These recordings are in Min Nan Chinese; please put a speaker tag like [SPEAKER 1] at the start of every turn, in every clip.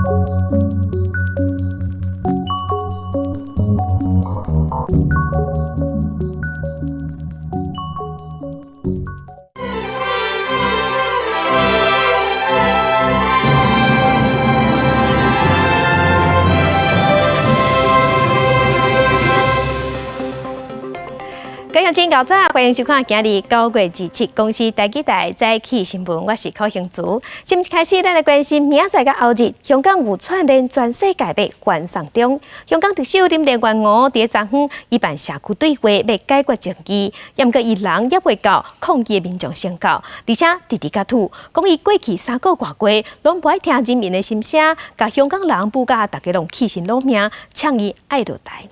[SPEAKER 1] 各位親早，歡迎收看今日9月27公視台語台早起新聞，我是柯興慈。新聞開始，咱來關心明仔載佮後日，香港有串連全世界欲反送中。香港特首林鄭月娥佇昨昏舉辦社區對話，欲解決爭議，毋過伊人猶未到，抗議的民眾先到，而且直直共吐，講伊過去3個外月攏無愛聽人民的心聲，共香港人舞甲逐家攏氣死攏命，嗆伊愛落台。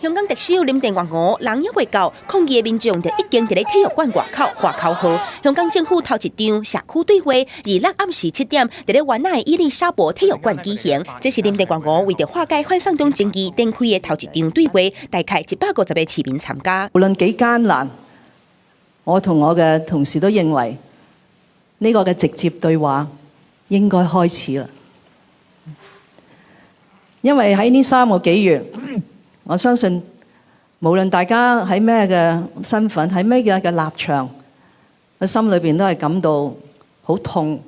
[SPEAKER 2] 香港特首林鄭月娥人猶未到，抗議的民眾就已經佇咧體育館外口喊口號。香港政府頭一場社區對話，26暗時7點，佇咧灣仔的伊麗莎白體育館舉行。這是林鄭月娥為著化解反送中爭議展開的頭一場對話，大概150個市民參加。
[SPEAKER 3] 無論幾艱難，我同我嘅同事都認為呢個嘅直接對話應該開始啦。因為喺呢3個幾月，我相信無論大家喺咩嘅身份，喺咩嘅立場，我心裏邊都係感到好痛、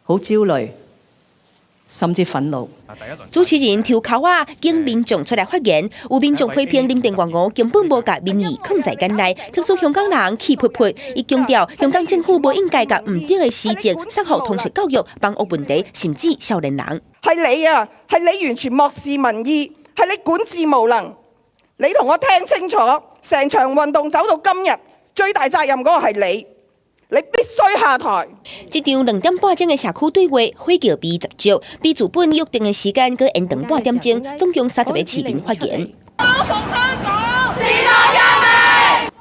[SPEAKER 3] 好焦慮，甚至憤怒。
[SPEAKER 2] 主持人抽鉤仔，請民眾出來發言。有民眾批評林鄭月娥根本無共民意囥在眼內，特殊香港人氣噗噗。伊強調，香港政府無應該共毋對的施政，束縛通識教育、房屋問題，甚至少年人。
[SPEAKER 4] 係你啊！係你完全漠視民意，係你管治無能。你同我聽清楚，成場運動走到今日，最大責任嗰個係你，你必須下台。
[SPEAKER 2] 這場2點半鐘的社區對話，火轎比十足，比原本約定的時間閣延長半點鐘，總共30個市民發言。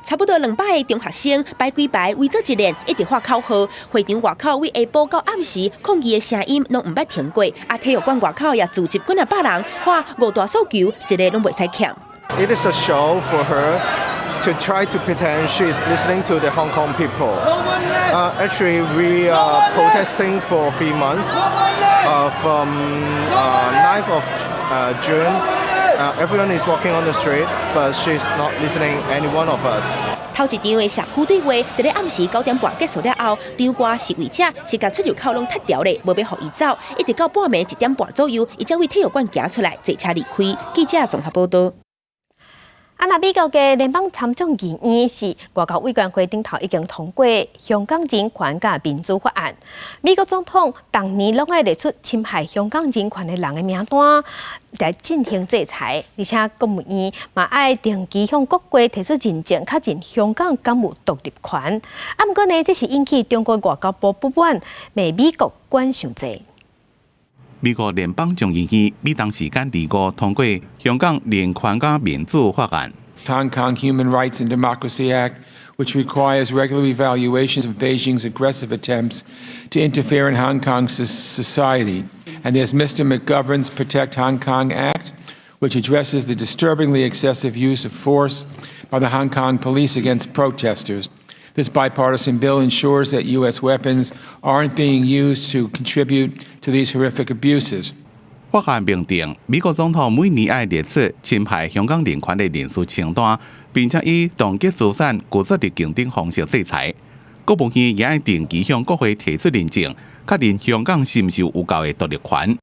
[SPEAKER 2] 差不多200個中學生排幾排圍做一列，一直喊口號。會場外口對下晡到暗時，抗議的聲音攏毋捌停過。啊，體育館外口也聚集幾若百人，喊五大訴求，一个攏袂使欠。
[SPEAKER 5] It is a show for her to try to pretend she is listening to the Hong Kong people. Actually, we are protesting for 3 months, from 9th of June. Everyone is walking on the street, but she's not listening any one of us.
[SPEAKER 2] 頭一場的社區對話，佇咧暗時9點半結束了後，場外示威者是共出入口攏塞牢咧，無欲予伊走，一直到半暝1點半左右，伊才對體育館行出來，坐車離開。記者綜合報道。
[SPEAKER 1] 啊，若美國的聯邦參眾議院是外交委員會頂頭已經通過香港人權佮民主法案。美國總統逐年攏愛列出侵害香港人權的人的名單來進行制裁，而且國務院嘛愛定期向國會提出認證，確認香港敢有獨立權。啊，毋過呢，這是引起中國外交部不滿，罵美國管傷濟。
[SPEAKER 6] 美國聯邦眾議院美東時間25通過香港人權佮民主法案。
[SPEAKER 7] Hong Kong Human Rights and Democracy Act, which requires regular evaluations of Beijing's aggressive attempts to interfere in Hong Kong's society. And there's Mr. McGovern's Protect Hong Kong Act, which addresses the disturbingly excessive use of force by the Hong Kong police against protesters. This bipartisan bill ensures that U.S. weapons aren't being used to contribute to these horrific abuses.
[SPEAKER 6] 法案明定，美國總統每年愛列出侵害香港人權的人士清單，並且以凍結資產、拒絕入境等方式制裁。國務院也愛定期向國會提出認證，確認香港是毋是有效的獨立權，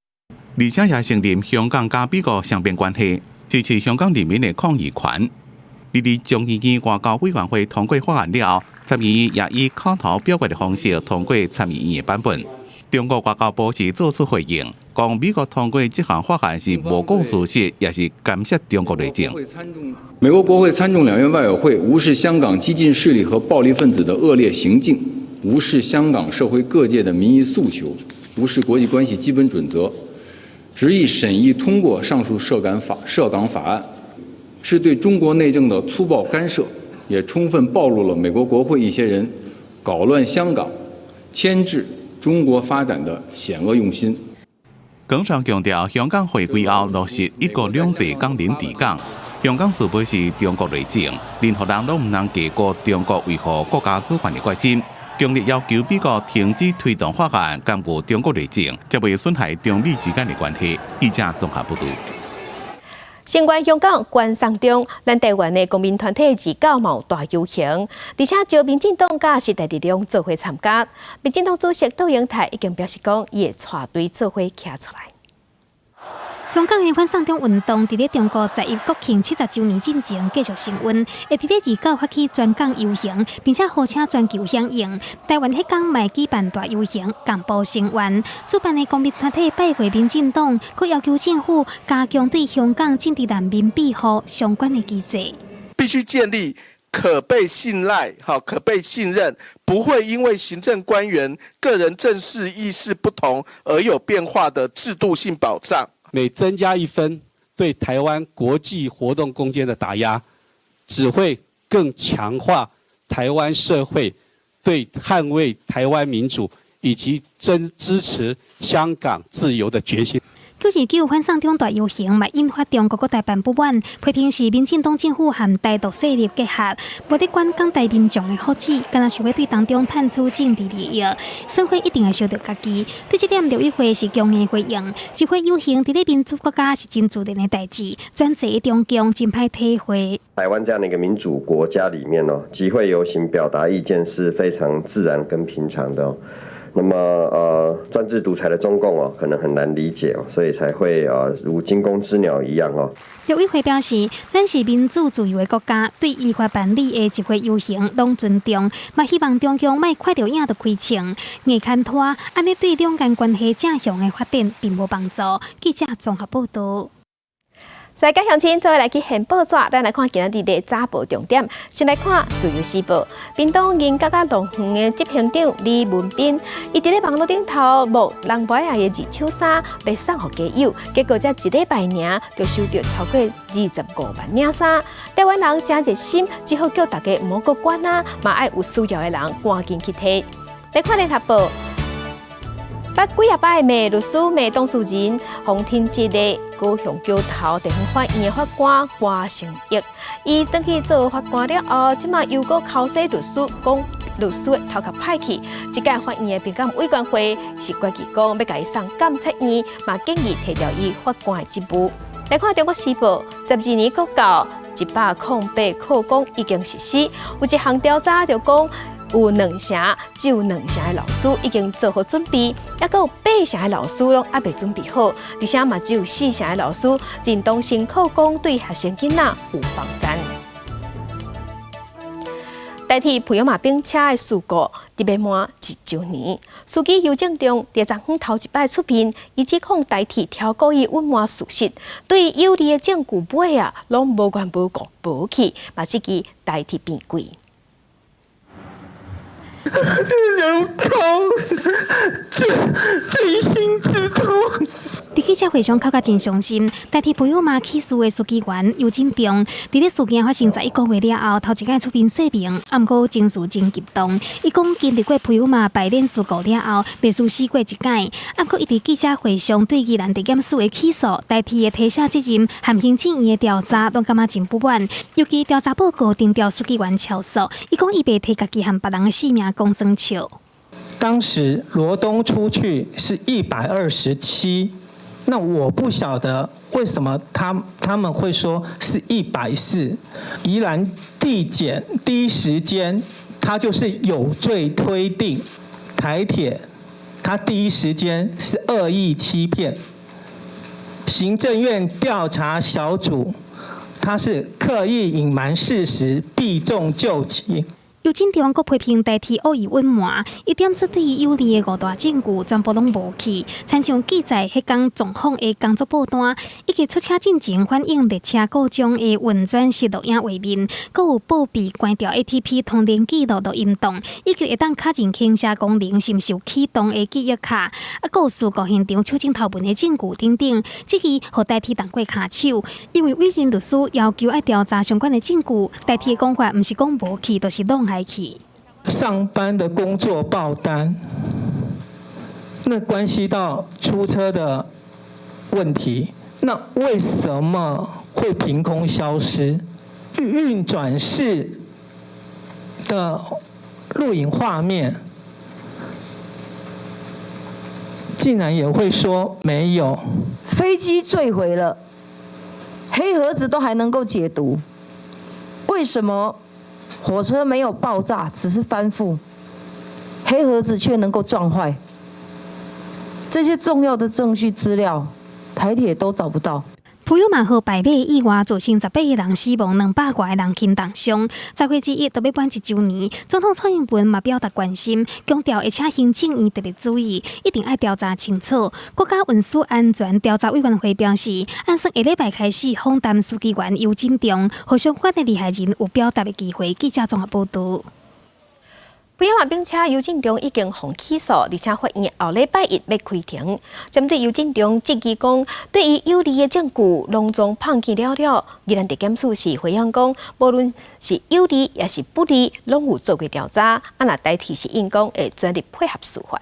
[SPEAKER 6] 而且也承認香港佮美國雙邊關係，支持香港人民的抗議權。而佇眾議院外交委員會通過法案了後，參議院也以口頭表決的方式通過參議院的版本。中國外交部是做出回應，講美國通過這項法案是無講事實，也是干涉中國內政。
[SPEAKER 8] 美國國會參眾兩院外委會無視香港激進勢力和暴力分子的惡劣行徑，無視香港社會各界的民意訴求，無視國際關係基本準則，執意審議通過上述涉港法案，是對中國內政的粗暴干涉，也充分暴露了美國國會一些人搞亂香港、牽制中國發展的險惡用心。
[SPEAKER 6] 耿爽強調，香港回歸後落實一國兩制、港人治港，香港事務是中國內政，任何人攏毋通低估中國維護國家主權的決心。強烈要求美國停止推動法案，干預中國內政，這會損害中美之間的關係。記者綜合報導。
[SPEAKER 1] 聲援香港反送中，咱台灣的公民團體29嘛有大遊行，而且招民進黨佮時代力量做伙參加。民進黨主席卓榮泰已經表示講，伊會帶隊做伙徛出來。
[SPEAKER 9] 香港的反送中運動，佇咧中國十一國慶70週年進前繼續升溫，會佇咧29發起全港遊行，並且呼請全球響應。台灣彼工嘛會舉辦大遊行，共步聲援。主辦的公民團體拜會民進黨，閣要求政府加強對香港政治難民庇護相關的機制。
[SPEAKER 10] 必須建立可被信賴、可被信任，不會因為行政官員個人政治意識不同而有變化的制度性保障。
[SPEAKER 11] 每增加一分對台灣國際活動空間的打壓，只會更強化台灣社會對捍衛台灣民主以及真支持香港自由的決心。
[SPEAKER 9] 929反送中大遊行嘛，引發中國國台辦不滿，批評是民進黨政府和台獨勢力結合，無咧管廣大民眾的福祉，敢若想欲對當中趁取政治利益，社會一定會燒著家己。對這點，陸委會是強硬回應，集會遊行佇咧民主國家是真自然的代誌，專制的中共真歹體會。
[SPEAKER 12] 台灣這樣的一個民主國家裡面哦，集會遊行表達意見是非常自然跟平常的哦。那麼，專制獨裁的中共哦，可能很難理解哦，所以才會如驚弓之鳥一樣哦。
[SPEAKER 9] 陸委會表示，咱是民主自由的國家，對依法辦理的集會遊行攏尊重，嘛希望中共莫看著影就開槍，硬牽拖，按呢對兩岸關係正向的發展並無幫助。記者綜合報導。
[SPEAKER 1] 世界鄉親，做伙來去掀報紙，咱來看今仔日的早報重點。先來看《自由時報》，屏東鶯角仔樂園的執行長李文彬，伊佇咧網路頂頭募人買仔的二手衫，欲送予街友，結果才一禮拜爾就收著超過25萬領衫。台灣人誠熱心，只好叫大家毋好閣管啊，嘛愛有需要的人趕緊去提。來看聯合報。捌幾仔擺罵律師罵當事人，予停職的高雄橋頭地方法院的法官郭成益，伊轉去做法官了後，這馬又閣剾洗律師，講律師的頭殼歹去。這屆法院的評鑑委員會是決議講欲共伊送監察院，嘛建議提調伊法官的職務。來看《中國時報》，12年國教108課綱已經實施，有一項調查就講，有兩成，只有兩成的老師已經做好準備，猶閣有八成的老師攏猶未準備好，而且嘛只有四成的老師認同新課綱對學生囡仔有幫助。台鐵普悠瑪冰車的事故，這欲滿一週年，司機游正中佇昨昏頭一擺出面，伊指控台鐵超故意隱瞞事實，對有利的證據尾仔，攏無緣無故無去，嘛質疑台鐵變鬼。
[SPEAKER 13] 痛，錐心之痛。
[SPEAKER 9] 佇記者會上哭甲真傷心，台鐵普悠瑪起事的書記員游振中，佇咧事件發生11個月了後，頭一擺出面說明，毋過情緒真激動。伊講經歷過普悠瑪敗鏈事故了後，袂輸死過一擺。毋過伊佇記者會上對宜蘭地檢署的起訴、台鐵的推卸責任、和行政院的調查，攏感覺真不滿。尤其調查報告定調書記員超速，伊講伊袂提家己和別人的性命講耍笑。
[SPEAKER 13] 當時羅東出去是127。那我不曉得為什麼他們會說是140。宜蘭地檢第一時間，他就是有罪推定台鐵，他第一時間是惡意欺騙。行政院調查小組，他是刻意隱瞞事實，避重就輕。
[SPEAKER 9] 游振中閣批評台鐵惡意隱瞞，伊點出對伊有利的五大證據全部攏無去，親像記載彼工狀況的工作報單，以及出車進前反映列車故障的運轉室錄影畫面，閣有報備關掉 ATP 通聯記錄錄音檔，以及會當確認行車功能是毋是有啟動的記憶卡，啊，閣有事故現場手指頭紋的證據等等，這支予台鐵動過跤手，因為委任律師要求愛調查相關的證據，台鐵的講法毋是講無去，就是攏愛去。
[SPEAKER 13] 上班的工作報單，那關係到出車的問題，那為什麼會憑空消失？運轉室的录影画面，竟然也會說沒有。
[SPEAKER 14] 飛機墜毀了，黑盒子都還能夠解讀，為什麼火車沒有爆炸，只是翻覆，黑盒子卻能夠撞壞？這些重要的證據資料，台鐵都找不到。
[SPEAKER 9] 普悠瑪號敗馬意外造成18個人死亡，200外個人輕重傷。10月21就欲滿一週年，總統蔡英文嘛表達關心，強調會請行政院特別注意，一定愛調查清楚。國家運輸安全調查委員會表示，按算下禮拜開始訪談書記員游振中，予相關的利害人有表達的機會。記者綜合報導。
[SPEAKER 1] 普悠瑪冰車游振中已經予起訴，而且法院後禮拜一欲開庭。針對游振中質疑講，對伊有利的證據攏總拋棄了了，宜蘭地檢署是回應講，無論是有利抑是不利，攏有做過調查。啊，若台鐵是應講會全力配合司法。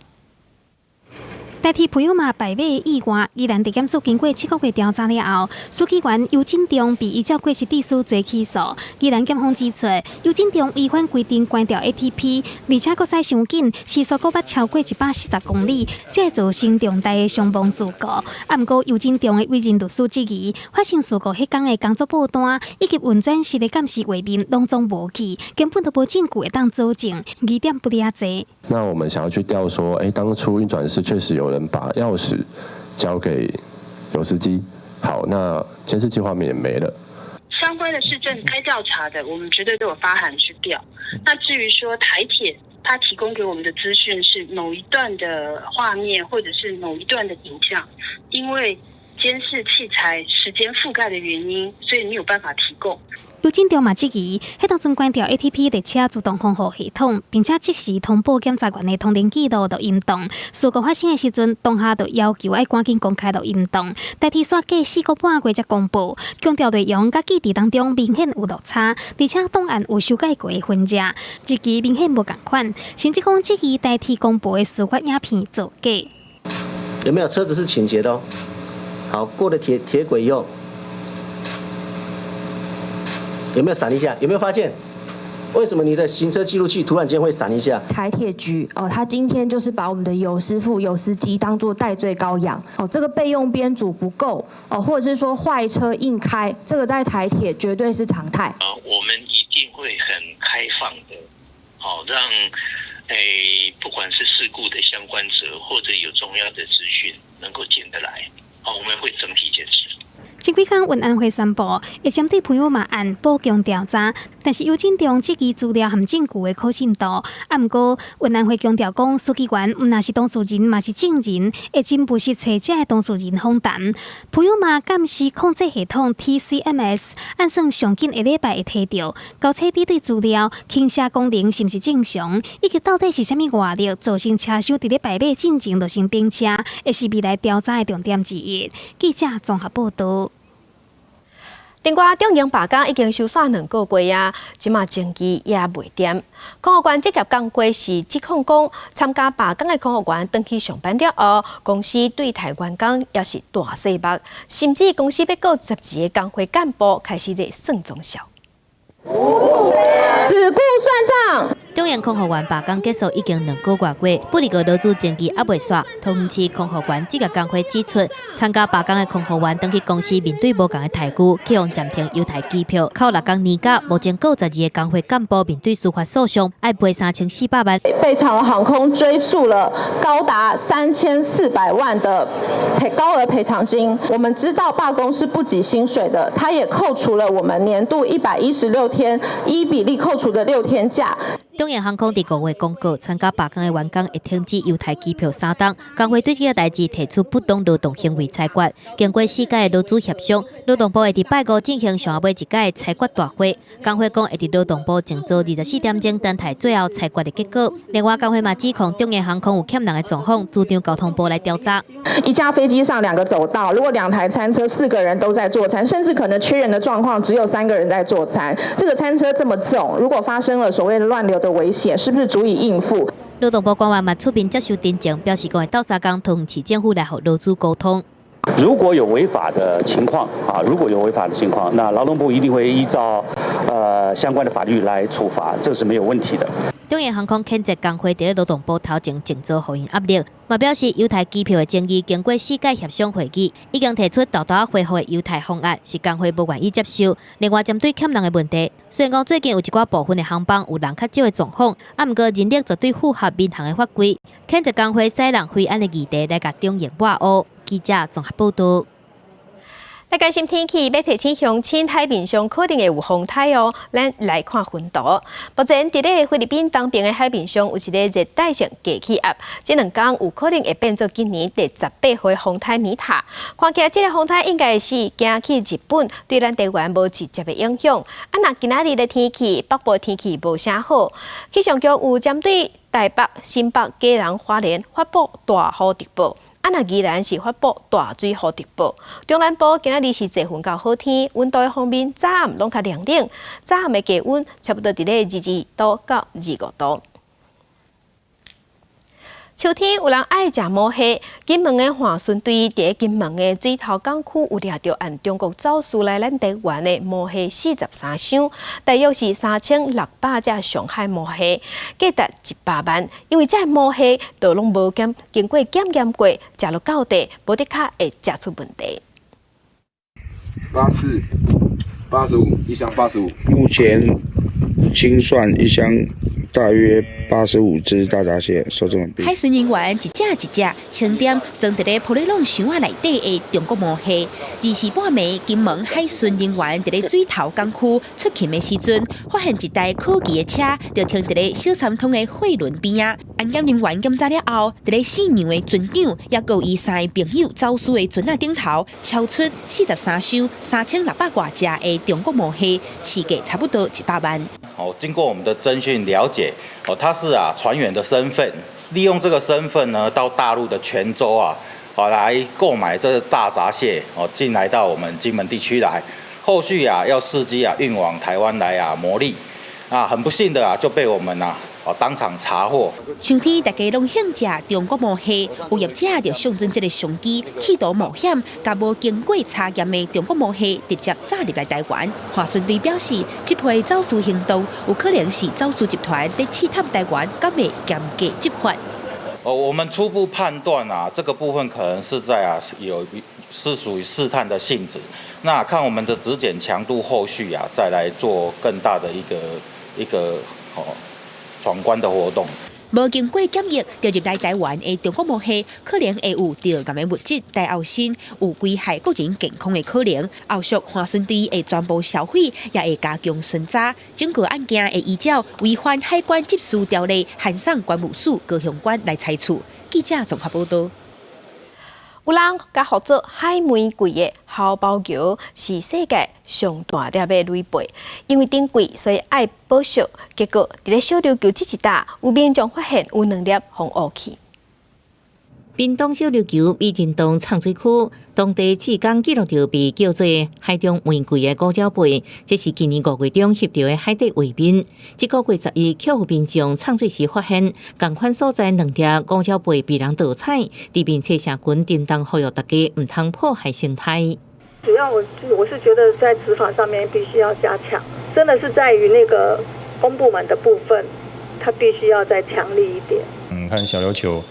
[SPEAKER 9] 代替普悠瑪敗馬意外，宜蘭地檢署經過7個月調查了後，書記員游振中被依照過失致死罪起訴。宜蘭檢方指出，游振中違反規定關掉 ATP，而且閣駛傷緊，時速閣捌超過140公里，這會造成重大的傷亡事故。啊，毋過游振中的委任律師質疑，發生事故彼工的工作報單以及運轉室的監視畫面攏總無去，根本就無證據會當佐證，疑點不離濟。
[SPEAKER 15] 那我們想要去調說，欸，當初運轉室確實有人把鑰匙交給有司機，好，那監視器畫面也沒了。
[SPEAKER 16] 相關的事證該調查的，我們絕對都有發函去調。那至於說台鐵，他提供給我們的資訊是某一段的畫面，或者是某一段的影像，因為監視器材時間覆蓋的原因，所以沒有辦法提供。
[SPEAKER 9] 游振中嘛質疑，彼當陣關掉 ATP 列車自動防護系統，並且即時通報檢查員的通聯記錄錄音檔。事故發生的時陣，當下就要求愛趕緊公開錄音檔。台鐵煞過4個半月才公布，強調內容佮記憶當中明顯有落差，而且檔案有修改過的痕跡，日期明顯無仝款，甚至講質疑台鐵公布的司法影片造假。
[SPEAKER 17] 有沒有車子是傾斜的哦？好，過了鐵軌以後。有沒有閃一下？有沒有發現？為什麼你的行車記錄器突然間會閃一下？
[SPEAKER 18] 台鐵局哦，他今天就是把我們的尤師傅、尤司機當作代罪羔羊哦，這個備用編組不夠哦，或者是說壞車硬開，這個在台鐵絕對是常態。
[SPEAKER 19] 啊，我們一定會很開放的，好讓不管是事故的相關者或者有重要的資訊能夠進得來，好，我們會整體檢視。
[SPEAKER 9] 這幾工運安會宣布，會針對普悠瑪案補強調查，但是游振中質疑資料和證據的可信度。啊，毋過運安會強調講，書記員毋但是當事人，嘛是證人，會真不是揣這个當事人訪談。普悠瑪監視控制系統 TCMS 按算上緊下禮拜會提著，交叉比對資料，傾斜功能是毋是正常，以及到底是啥物外力造成車廂佇咧敗馬進前就先冰車，會是未來調查的重點之一。記者綜合報導。
[SPEAKER 1] 另外，中營罷工已經收煞2個月啊，這馬爭議也袂斷。空服員職業工會是指控講，參加罷工的空服員轉去上班了後，公司對待員工也是大細目，甚至公司欲雇12個工會幹部開始咧算總數。
[SPEAKER 20] 只顧算帳。
[SPEAKER 21] 中營空服員罷工結束已經2個外月，不過勞資爭議猶未煞。桃園市空服員職業工會指出，參加罷工的空服員轉去公司面對無仝的待遇，去予暫停優待機票，扣6工年假。目前雇12個工會幹部面對司法訴訟，愛賠3400萬。
[SPEAKER 20] 被長榮航空追訴了高達3400萬的高額賠償金。我們知道罷工是不給薪水的，他也扣除了我們年度116天依比例扣除的6天假。
[SPEAKER 21] 中營航空佇5月公告，參加罷工的員工會停止優待機票3冬。工會對這個代誌提出不當勞動行為裁決。經過四屆的勞資協商，勞動部會佇拜五進行上後尾一屆的裁決大會。工會講會佇勞動部靜坐24點鐘，等待最後裁決的結果。另外，工會嘛指控中營航空有欠人的狀況，主張交通部來調查。
[SPEAKER 4] 一架飛機上兩個走道，如果兩台餐車四個人都在做餐，甚至可能缺人的狀況，只有三個人在做餐。這個餐車這麼重，如果發生了所謂的亂流的危險，是不是足以應付？
[SPEAKER 21] 勞動部官員嘛出面接受陳情，表示講會鬥相共桃園市政府來予勞資溝通。
[SPEAKER 22] 如果有違法的情況啊，如果有違法的情況，那勞動部一定會依照相關的法律來處罰，這是沒有問題的。
[SPEAKER 21] 中英航空譴責工會佇咧勞動部頭前靜坐，予𪜶壓力，嘛表示優待機票的爭議經過四屆協商會議，已經提出沓沓恢復的優待方案，是工會無願意接受。另外，針對欠人的問題，雖然講最近有一寡部分的航班有人較少的狀況，啊，毋過人力絕對符合民航的法規，譴責工會使人非安的議題來共中營抹烏。記者綜合報導。
[SPEAKER 1] 來關心天氣，欲提醒鄉親海面上可能會有風颱哦。咱來看雲圖。目前佇咧菲律賓東邊的海面上有一个熱帶性低氣壓，這兩工有可能會變做今年第18號的風颱米塔。看起來這个風颱應該是行去日本，對咱台灣無直接的影響。啊，若今仔日的天氣，北部天氣無啥好，氣象局有針對台北、新北、基隆、花蓮發布大雨特報。啊，若宜蘭是發布大水雨特報。中南部今仔日是濟雲到好天，溫度方面早暗攏較涼冷，早暗的低溫差不多佇咧22度到25度。秋天有人愛食毛蝦，金門的岸巡隊佇金門的水頭港區有掠著按中國走私來咱台灣的毛蝦43箱，大約是3600隻上海毛蝦，價值100萬。因為這毛蝦都攏無檢經過檢驗過，食落到底，無的確會食出問題。
[SPEAKER 3] 84，85，一箱85。
[SPEAKER 5] 目前清算一箱。大約85隻大閘蟹，收這麼
[SPEAKER 2] 海巡人員一隻一隻清點裝佇咧玻璃籠箱仔內底的中國毛蝦。24半暝，金門海巡人員佇咧水頭港區出勤的時陣，發現一台可疑的車就停佇咧小三通的貨輪邊仔。安檢人員檢查了後，佇咧四娘的船長，抑閣有伊三个朋友走私的船仔頂頭，搜出43箱3600外隻的中國毛蝦，市價差不多100萬。
[SPEAKER 23] 哦，經過我們的偵訊了解，哦，他是啊船員的身份，利用這個身份呢，到大陸的泉州啊，哦來購買這個大閘蟹，哦進來到我們金門地區來，後續啊要伺機啊運往台灣來啊牟利，啊很不幸的啊就被我們啊哦當場查獲。
[SPEAKER 2] 秋天大家攏興食中國毛蝦，有業者就相準這个商機，企圖冒險，共無經過查驗的中國毛蝦直接炸入來台灣。岸巡隊表示，這批走私行動有可能是走私集團佇試探台灣，敢會嚴格執法。
[SPEAKER 23] 哦，我們初步判斷啊，這個部分可能是在啊有是屬於試探的性質。那看我們的質檢強度，後續啊再來做更大的一個哦闖關的活動。
[SPEAKER 2] 無經過檢疫就入來台灣的中國毛蝦，可能會有致癌的物質戴奧辛，有危害個人健康的可能。後續岸巡隊會全部銷毀，也會加強巡查。整個案件會依照違反海關執事條例，函送關務署高雄關來裁處。記者綜合報導。
[SPEAKER 1] 有人共號做海玫瑰的喉包魚是世界上大粒的螺貝，因為珍貴，所以愛保育。結果，佇咧小琉球這一搭，有民眾發現有兩粒予挖去。
[SPEAKER 24] 屏東小琉球美人洞藏水區，當地志工記錄著被叫做海中玫瑰的五爪貝，這是今年5月中翕著的海底畫面。這个月11，卻有民眾藏水時發現，仝款所在兩粒五爪貝被人盜採，佇面冊社群叮當呼籲大家毋通破壞生態。
[SPEAKER 25] 主要我是覺得在執法上面必須要加強，真的是在於那個公部門的部分，它必須要再強力一點。
[SPEAKER 26] 嗯，看小琉球。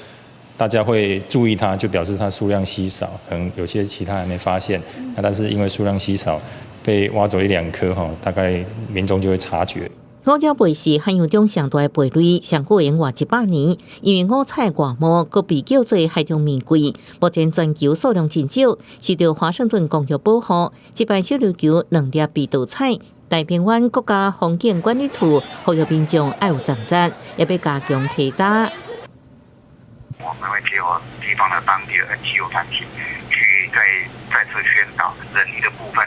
[SPEAKER 26] 大家會注意它，就表示它數量稀少，可能有些其他還沒發現。那但是因為數量稀少，被挖走一兩顆哈，大概民眾就會察覺。
[SPEAKER 24] 五爪貝是海洋中上大的貝類，上久會用活100年。因為五彩外貌，閣被叫做海中玫瑰。目前全球數量真少，受到華盛頓公約保護。這擺小琉球兩粒被盜採，太平灣國家風景管理處呼籲民眾愛有責任，也欲加強稽查。
[SPEAKER 27] 我們會結合地方的當地的 NGO 團體，去再次宣導人力的部分，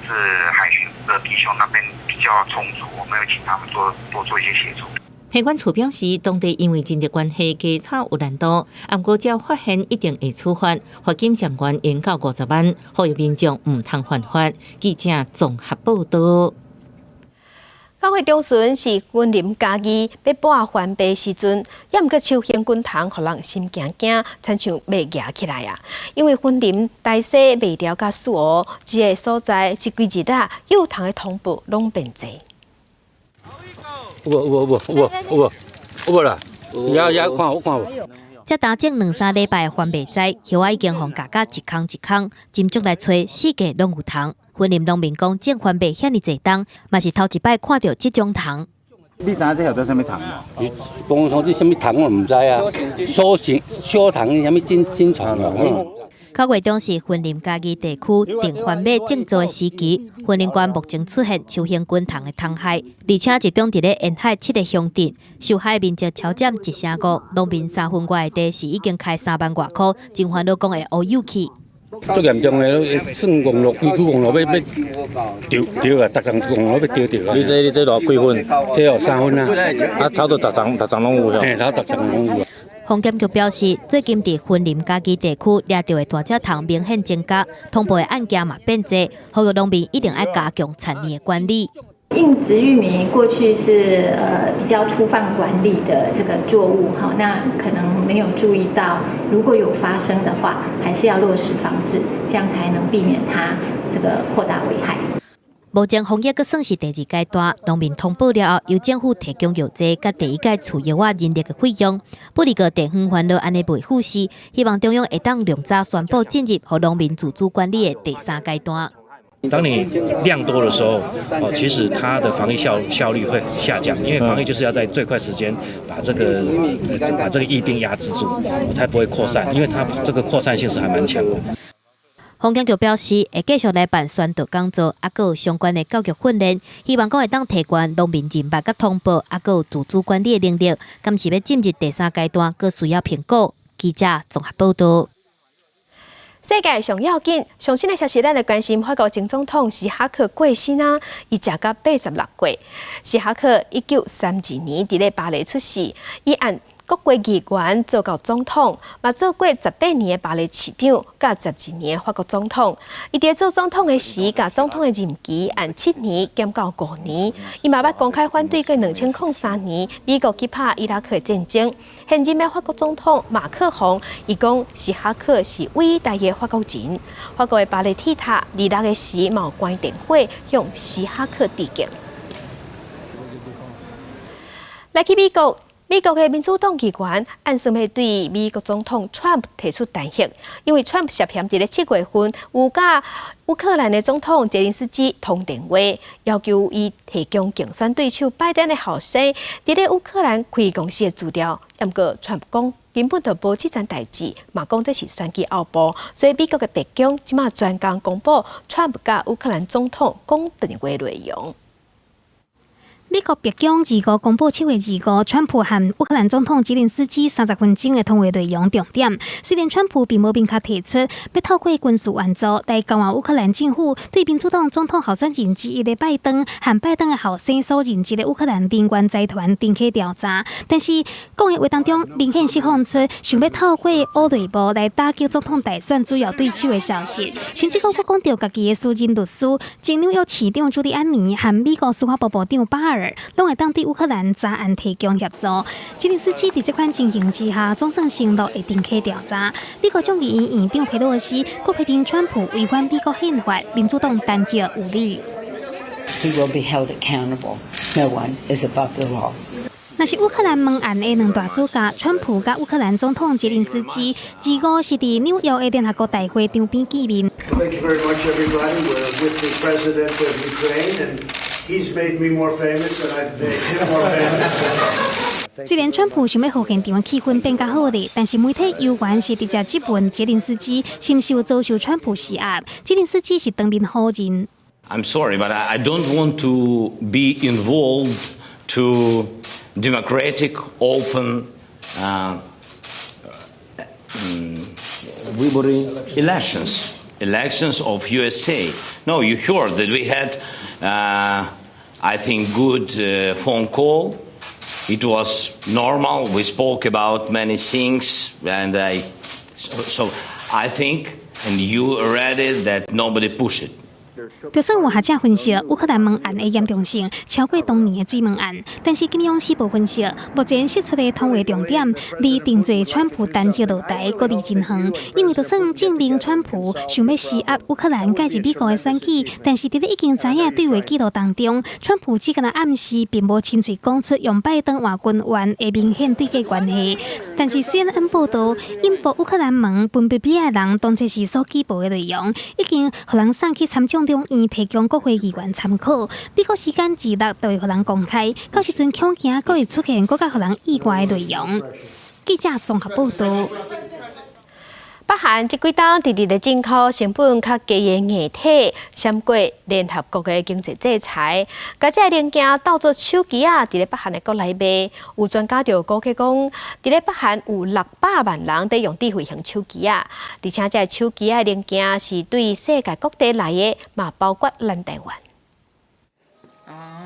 [SPEAKER 27] 是海巡的弟兄那邊比較充足，我們會請他們做多做一些協助。
[SPEAKER 24] 海管處表示，當地因為人力關係稽查有難度，毋過只要發現一定會處罰，罰金上懸會到50萬，呼籲民眾毋通犯法。記者綜合報導。
[SPEAKER 1] 9月中旬是雲林嘉義欲跋番麥時陣，猶毋過秋興滾蟲，予人心驚驚，親像欲夯起來啊！因為雲林大溪麥寮佮四湖這个所在，這幾日啊，幼蟲的通報攏變濟。
[SPEAKER 28] 有無有無有無有無？
[SPEAKER 6] 有無啦？也也看有看無？
[SPEAKER 21] 才打種兩三禮拜番麥栽，葉仔已經予咬甲一空一空，斟酌來揣四界攏有蟲。雲林農民講種番麥遐爾濟冬，嘛是頭一擺看著這種蟲。
[SPEAKER 6] 你知影這叫做啥物蟲無？講說這啥物蟲我毋知啊。小型小蟲，啥物真真蟲啊？
[SPEAKER 21] 九月中是雲林嘉義地區種番麥種植的時期，雲林縣目前出現秋行軍蟲的蟲害，而且集中佇咧沿海七个鄉鎮，受害面積超佔一成五，農民三分外的地是已經開三萬外箍，真煩惱講會烏有去。
[SPEAKER 6] 足嚴重的，算五六幾區五六欲欲著著啊，逐層五六欲著著啊。
[SPEAKER 7] 你這偌幾分？
[SPEAKER 6] 這哦三分啊。
[SPEAKER 7] 啊，差不多十層，十層攏有。
[SPEAKER 6] 嘿，差不多十層攏有。
[SPEAKER 21] 防檢局表示，最近佇雲林嘉義地區掠著的大隻蟲明顯增加，通報的案件嘛變濟，呼籲農民一定愛加強田裡的管理。
[SPEAKER 8] 硬質玉米過去是比較粗放管理的這個作物哈，那可能沒有注意到，如果有發生的話，還是要落實防治，這樣才能避免它這個擴大危害。
[SPEAKER 21] 目前防疫閣算是第二階段，農民通報了後，由政府提供藥劑，佮第一改除藥仔人力的費用。不過地方煩惱按呢袂付是，希望中央會當量早宣布進入予農民自主管理的第三階段。
[SPEAKER 10] 當你量多的時候，哦，其實它的防疫效率會下降，因為防疫就是要在最快時間把這個疫病壓制住，才不會擴散，因為它這個擴散性是還蠻強的。
[SPEAKER 21] 防檢局表示，會繼續來辦宣導講座，抑閣有相關的教育訓練，希望講會當提懸農民認捌佮通報，抑閣有自主管理的能力。敢是欲進入第三階段，閣需要評估。記者綜合報導。
[SPEAKER 1] 世界上要緊，上新的消息，咱來關心法國前總統希拉克過身啊，伊食甲86歲。希拉克1932年佇咧巴黎出世，伊按國會議員做到總統，嘛做過18年的巴黎市長，佮12年的法國總統。伊佇做總統的時，共總統的任期按7年減到5年。伊嘛捌公開反對過2003年美國去拍伊拉克戰爭。現任的法國總統馬克宏，伊講希拉克是偉大的法國人。法國的巴黎鐵塔26的時，嘛有關電火向希拉克致敬。來去美國。美國的民主黨議員按算欲對美國總統川普提出彈劾，因為川普涉嫌佇咧7月份有佮烏克蘭的總統澤連斯基通電話，要求伊提供競選對手拜登的後生佇咧烏克蘭開公司的資料。毋過川普講根本就無這層代誌，嘛講這是選舉奧步，所以美國的白宮這馬專工公布川普佮烏克蘭總統講電話內容。
[SPEAKER 9] 美國白宮25公布7月25，川普和烏克蘭總統澤連斯基30分鐘的通話內容重點。雖然川普並無明確提出欲透過軍事援助來交換烏克蘭政府對民主黨總統候選人之一的拜登和拜登的後生所任職的烏克蘭能源財團展開調查，但是講的話當中明顯釋放出想欲透過烏內部來打擊總統大選主要對手的消息，甚至閣講著家己的私人律師前紐約市長朱利安尼和美國司法部部長巴爾，攏會當對烏克蘭查案提供協助。澤連斯基佇這款情形之下，總算承諾會展開調查。美國眾議院院長佩洛西閣批評川普違反美國憲法，民主黨彈劾有理。
[SPEAKER 11] He will be held accountable. No one is above the law.
[SPEAKER 9] 若是烏克蘭門案的兩大主角，川普佮烏克蘭總統澤連斯基，25是佇紐約的聯合國大會場邊見面。
[SPEAKER 12] Thank you very much, everybody. We're with the president of Ukraine, and he's made me more famous, and I've made him more famous.
[SPEAKER 9] 雖然川普想欲予現場的氣氛變較好咧，但是媒體猶原是直接質問澤連斯基是毋是有遭受川普施壓。澤連斯基是當面否認。
[SPEAKER 13] I'm sorry, but I don't want to be involved to democratic, open выборы elections, elections of USA. No, you heard that we had, I think, good phone call. It was normal. We spoke about many things, and so I think, and you read it, that nobody pushed it.
[SPEAKER 9] 就算有學者分析烏克蘭門案的嚴重性超過當年的水門案，但是金融時報分析，目前釋出的通話重點離定罪川普彈劾落台閣離真遠，因為就算證明川普想欲施壓烏克蘭介入美國的選舉，但是佇咧已經知影對話記錄當中，川普只敢若暗示，並無親喙講出用拜登換軍援的明顯對價關係。但是 CNN 報導，引爆烏克蘭門分別比的人當作是所舉報的內容，已經予人送去參眾兩院提供國會議員參考。美國時間26就會予人公開，到時陣恐驚閣會出現閣較予人意外的內容。記者綜合報導。
[SPEAKER 1] 北韓這幾冬直直咧進口成本較低的硬體，閃過聯合國的經濟制裁，共這个零件當做手機仔，佇咧北韓的國內賣。有專家就估計講，佇咧北韓有600萬人佇用智慧型手機仔，而且這个手機仔的零件是對世界各地來的，嘛包括咱台灣。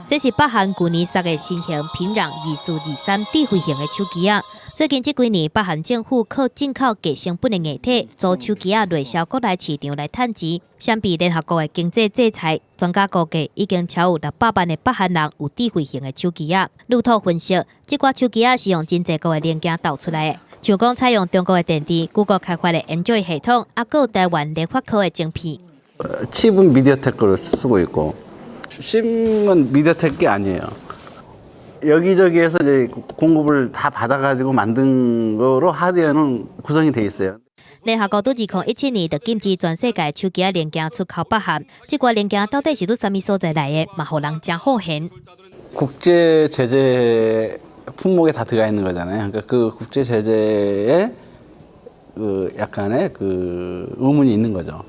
[SPEAKER 21] 這是北韓舊年殺的新型平壤2423智慧型的手機仔。最近這幾年，北韓政府靠進口低成本的硬體做手機仔內銷國內市場來趁錢。相比聯合國的經濟制裁，專家估計已經超有600萬的北韓人有智慧型的手機仔。路透分析，這寡手機仔是用真濟國的零件鬥出來的，像講採用中國的電池、谷歌開發的 Android 系統，啊，閣有台灣聯發科的晶片。
[SPEAKER 14] 칩은 미디어텍 걸 쓰고 있고 SIM은 미디어텍 게 아니에요. 여기저기에서 이제 공급을 다 받아가지고 만든 거로 하드웨어는 구성이 돼 있어요.
[SPEAKER 21] 聯合國佇2017年就禁止全世界手機仔零件出口北韓，這寡零件到底是佇啥物所在來的，嘛予人誠好玄。
[SPEAKER 14] 국제 제재 품목에 다 들어가 있는 거잖아요. 그러니까 그 국제 제재에 그 약간의 그 의문이 있는 거죠.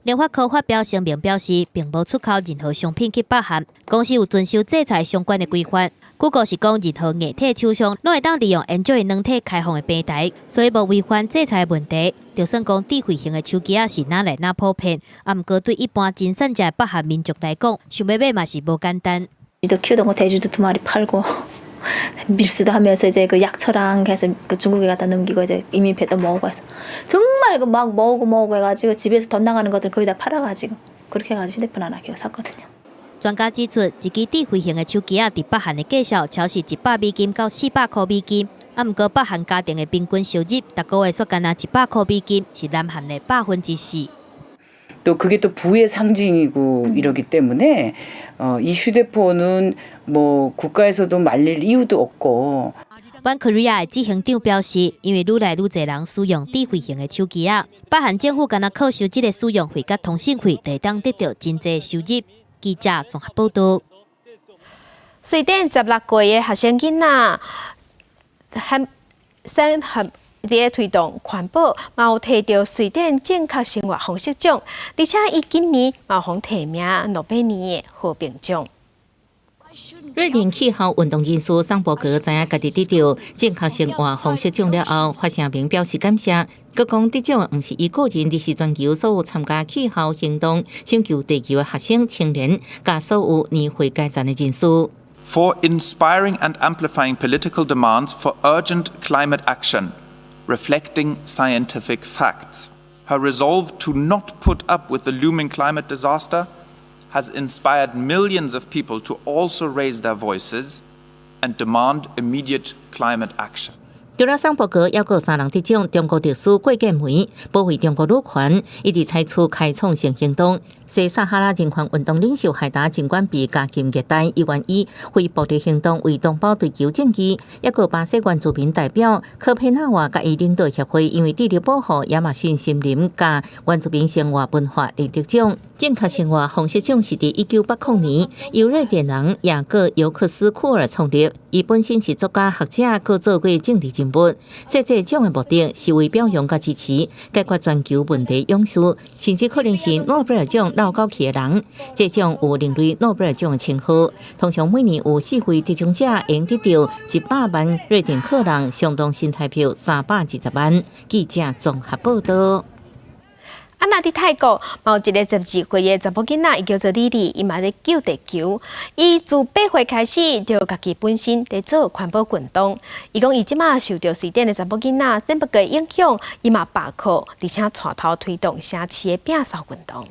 [SPEAKER 21] 聯發科發表聲明表示，並無出口任何商品去北韓，公司有遵守制裁相關的規範。谷歌是講，任何硬體廠商攏會當利用 Android 軟體開放的平台，所以無違反制裁問題。就算講智慧型的手機仔是哪來哪普遍，啊，毋過對一般真散食的北韓民眾來講，想欲買嘛是無簡單。
[SPEAKER 15] 도 키우던 거 돼지도 두 마리 팔고 밀수도 하면서 이제 그 약초랑 해서 그 중국에 갖다 넘기고 이제 이민폐도 모으고 해서 정말 그 막 모으고 모으고 해가지고 집에서 돈 나가는 것들 거의 다 팔아가지고 그렇게 해가지고 휴대폰 하나 겨우 샀거든요.
[SPEAKER 21] 專家指出，一支智慧型的手機仔佇北韓的價數超是100美金到400箍美金，啊，毋過北韓家庭的平均收入，逐個月煞干焦100箍美金，是南韓的4%。
[SPEAKER 16] 또 그게 또 부의 상징이고 이러기 때문에 이 휴대폰은 뭐 국가에서도 말릴 이유도 없고.
[SPEAKER 21] One Korea 的執行長表示，因為愈來愈濟人使用智慧型的手機仔，北韓政府干焦靠收這个使用費佮通信費，就會當得到真濟收入。記者綜合報導。
[SPEAKER 1] 瑞典16歲的學生囡仔，喊三含佇咧推動環保，嘛有提著瑞典正確生活方式獎，而且伊今年嘛予提名諾貝爾的和平獎。
[SPEAKER 24] 瑞典氣候運動人士桑伯格知影家己得著正確生活方式獎了後，發聲明表示感謝。閣講得獎毋是伊個人，而是全球所有參加氣候行動、拯救地球的學生、青年，佮所有年歲階層的人士。
[SPEAKER 17] For inspiring and amplifying political demands for urgent climate action, reflecting scientific facts. Her resolve to not put up with the looming climate disaster has inspired millions of people to also raise their voices and demand immediate climate action.
[SPEAKER 24] 除了桑伯格，猶閣有三人得獎。中國律師郭建梅保衛中國女權，一直採取開創性行動。西撒哈拉人權運動領袖海達儘管被監禁虐待，伊願意非暴力行動為同胞追求正義。抑閣巴西原住民代表科佩納瓦佮伊領導協會，因為致力保護亞馬遜森林佮原住民生活文化而得獎。正確生活方式獎是佇1980年由瑞典人雅各尤克斯庫爾創立，伊本身是作家、學者，閣做過政治人物。設這獎的目的是為表揚佮支持解決全球問題勇士，甚至可能是諾貝爾獎落狗去的人。這獎有另類諾貝爾獎的稱號，通常每年有四位得獎者會得著100萬瑞典克朗，相當新台幣320萬。記者綜合報導。
[SPEAKER 1] 啊，若佇泰國，嘛有一个12歲的查某囡仔，伊叫做莉莉，伊嘛咧救地球。伊自8歲開始，就家己本身佇做環保運動。伊講伊這馬受著瑞典的查某囡仔桑伯格影響，伊嘛罷課，而且帶頭推動城市的摒掃運動。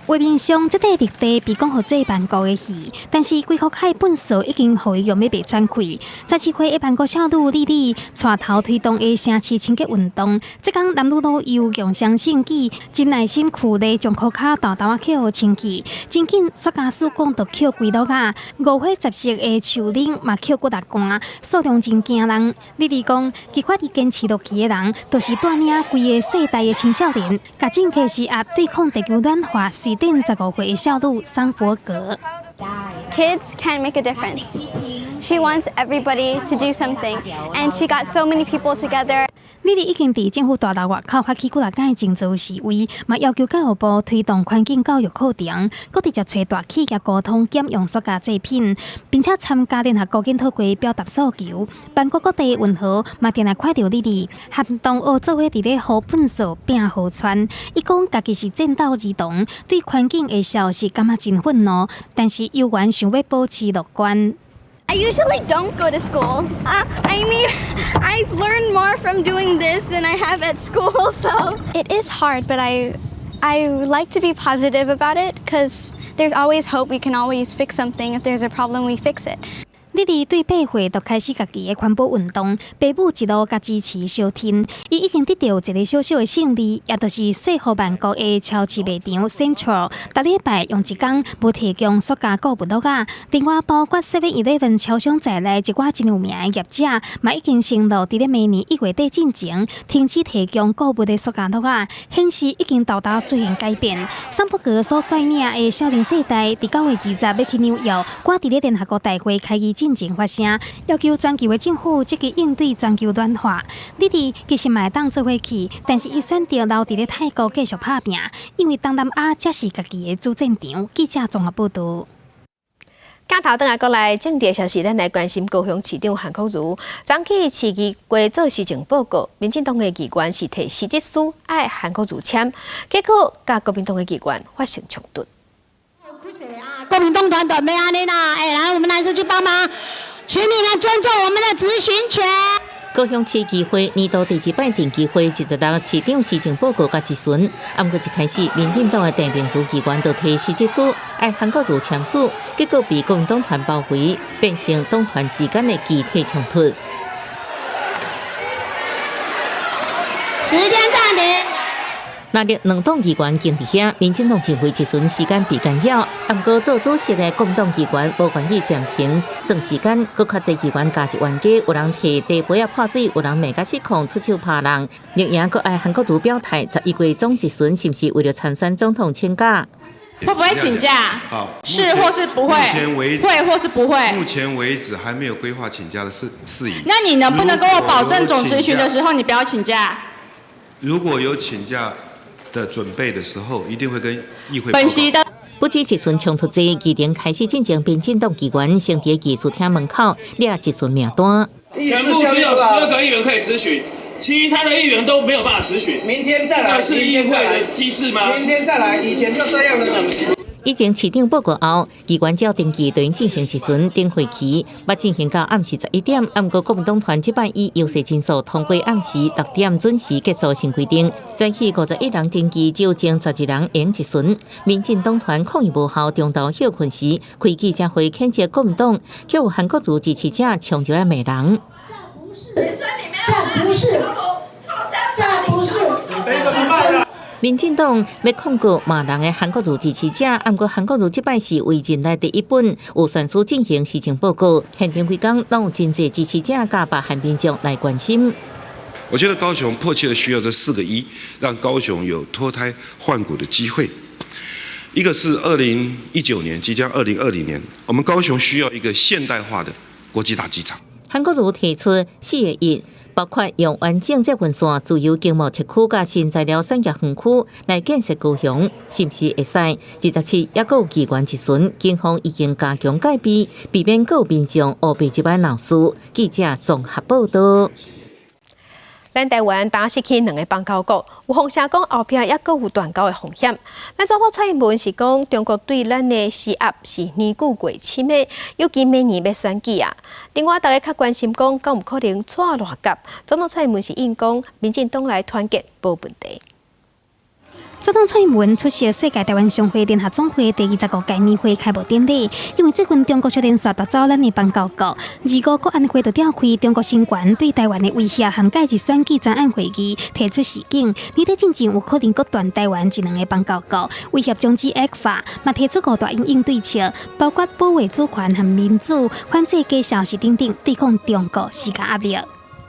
[SPEAKER 9] 畫面上，這塊綠地被講號做萬國的魚，但是規箍海糞埽已經予伊用欲袂喘氣。17歲的萬國少女莉莉帶頭推動的城市清潔運動，這工男女老幼共襄盛舉，真耐心苦力將箍跤沓沓仔抾清氣，真緊塑膠水管都抾幾落仔，五花十色的樹奶嘛抾幾大罐，數量真驚人。莉莉講，激發伊堅持落去的人，就是帶領規個世代的青少年，共政客施壓對抗地球暖化。瑞典15歲的少女桑伯格。
[SPEAKER 3] Kids can make a difference. She wants everybody to do something, and she got so many people together.
[SPEAKER 9] 莉莉已經佇政府大樓外口發起幾若擺靜坐示威，嘛要求教育部推動環境教育課程，閣直接揣大企業溝通減用塑膠製品，並且參加聯合國研討會表達訴求。萬國各地運河嘛定來看著莉莉，合同學做伙佇咧河糞埽拚河川。伊講家己是戰鬥兒童，對環境的消息感覺真憤怒，但是猶原想欲保持樂觀。
[SPEAKER 3] I usually don't go to school. I mean, I've learned more from doing this than I have at school, so. It is hard, but I like to be positive about it because there's always hope. We can always fix something. If there's a problem, we fix it.
[SPEAKER 9] 莉莉對8歲就開始家己的環保運動，爸母一路共支持相挺，伊已經得著一个小小的勝利，也就是說服萬國的超市賣場 Central，逐禮拜用一工無提供塑膠購物袋仔。另外，包括 Seven Eleven 超商在內一寡真有名的業者，嘛已經承諾佇咧明年1月底進前停止提供購物的塑膠袋仔，顯示已經沓沓出現改變。桑伯格所率領的少年世代，佇9月20欲去紐約，趕佇咧聯合國大會開議進前發聲，要求全球的政府積極應對全球暖化。莉莉其實嘛會當做伙去，但是伊選擇留佇咧泰國繼續拍拚，因為東南亞才是家己的主戰場。記者綜合報導。
[SPEAKER 1] 鏡頭轉來過來，政治消息，咱來關心高雄市長韓國瑜。昨起市議會做施政報告，民進黨的議員是提失職書愛韓國瑜簽，結果佮國民黨的議員發生衝突。
[SPEAKER 4] 國民黨團團欲按呢啦，哎，來，我們男生去幫忙，請你們尊重我們的質詢權。
[SPEAKER 24] 高雄市議會年度第二擺定期會26市長施政報告佮質詢，毋過一開始，民進黨的鄭明如議員就提失職書，愛韓國瑜簽署，結果被國民黨團包圍，變成黨團之間的集體衝突。
[SPEAKER 4] 時間暫停。
[SPEAKER 24] 那日兩黨議員堅佇遐，民進黨認為質詢時間被干擾，毋過做主席的國民黨議員無願意暫停，算時間，閣較濟議員加入冤家，有人提茶杯仔潑水，有人罵甲失控，出手拍人。綠營閣愛韓國瑜表態，11月總質詢是毋是為著參選總統請假？
[SPEAKER 5] 會不會請假？
[SPEAKER 18] 好，
[SPEAKER 5] 是或是不會？
[SPEAKER 18] 目前為止
[SPEAKER 5] 會或是不會？
[SPEAKER 18] 目前為止還沒有規劃請假的事宜。
[SPEAKER 5] 那你能不能跟我保證總質詢的時候你不要請假？
[SPEAKER 18] 如果有請假的準備的時候，一定會跟議會。
[SPEAKER 5] 本席的
[SPEAKER 24] 不止質詢衝突濟，議程開始進前，民進黨議員先佇議事廳門口掠質詢名單。
[SPEAKER 19] 全部只有12個議員可以質詢，其他的議員都沒有辦法質詢。
[SPEAKER 20] 明天再來，
[SPEAKER 19] 這是議會的機制嗎？
[SPEAKER 20] 明天再來，以前就這樣了。
[SPEAKER 24] 以前市長報告後，議員照登記對𪜶進行質詢，頂會期欲進行到暗時11點。毋過國民黨團這擺以優勢人數通過暗時6點準時結束新規定。早起51人登記，只有剩12人會用質詢。民進黨團抗議無效，中晝歇睏時開記者會譴責國民黨，卻有韓國瑜支持者衝入來罵人。
[SPEAKER 4] 這不是，這不是，這不是。
[SPEAKER 24] 民進黨欲控告罵人的韓國瑜支持者，毋過韓國瑜這擺是為任內第一本有選書進行施政報告，現場規工攏有真濟支持者佮北韓民眾來關心。
[SPEAKER 18] 我覺得高雄迫切的需要這四個一，讓高雄有脫胎換骨的機會。一個是2019年，即將2020年，我們高雄需要一個現代化的國際大機場。
[SPEAKER 24] 韓國瑜提出四個一。包括用完整捷運線、自由經貿特區佮新材料產業園區來建設高雄，是毋是會使？27猶閣有議員質詢，警方已經加強戒備，避免閣有民眾烏白這擺鬧事。記者綜合報導。
[SPEAKER 1] 咱台灣今失去兩个邦交國，有風聲講後壁猶閣有斷交的風險。咱總統蔡英文是講，中國對咱的施壓是年久月深的，尤其明年欲選舉啊。另外，大家較關心講，敢有可能蔡賴夾？總統蔡英文是應講，民進黨內團結無問題。
[SPEAKER 9] 總統蔡英文出席世界台灣商會聯合總會第25屆年會開幕典禮，因為最近中國小連續奪走咱的邦交國，25國安會就召開中國新冠對台灣的威脅和介入選舉專案會議，提出示警，年底進前有可能割斷台灣一兩个邦交國，威脅終止 ECFA，嘛提出五大因應對策，包括保衛主權和民主、反制假消息等等，對抗中國施加壓力。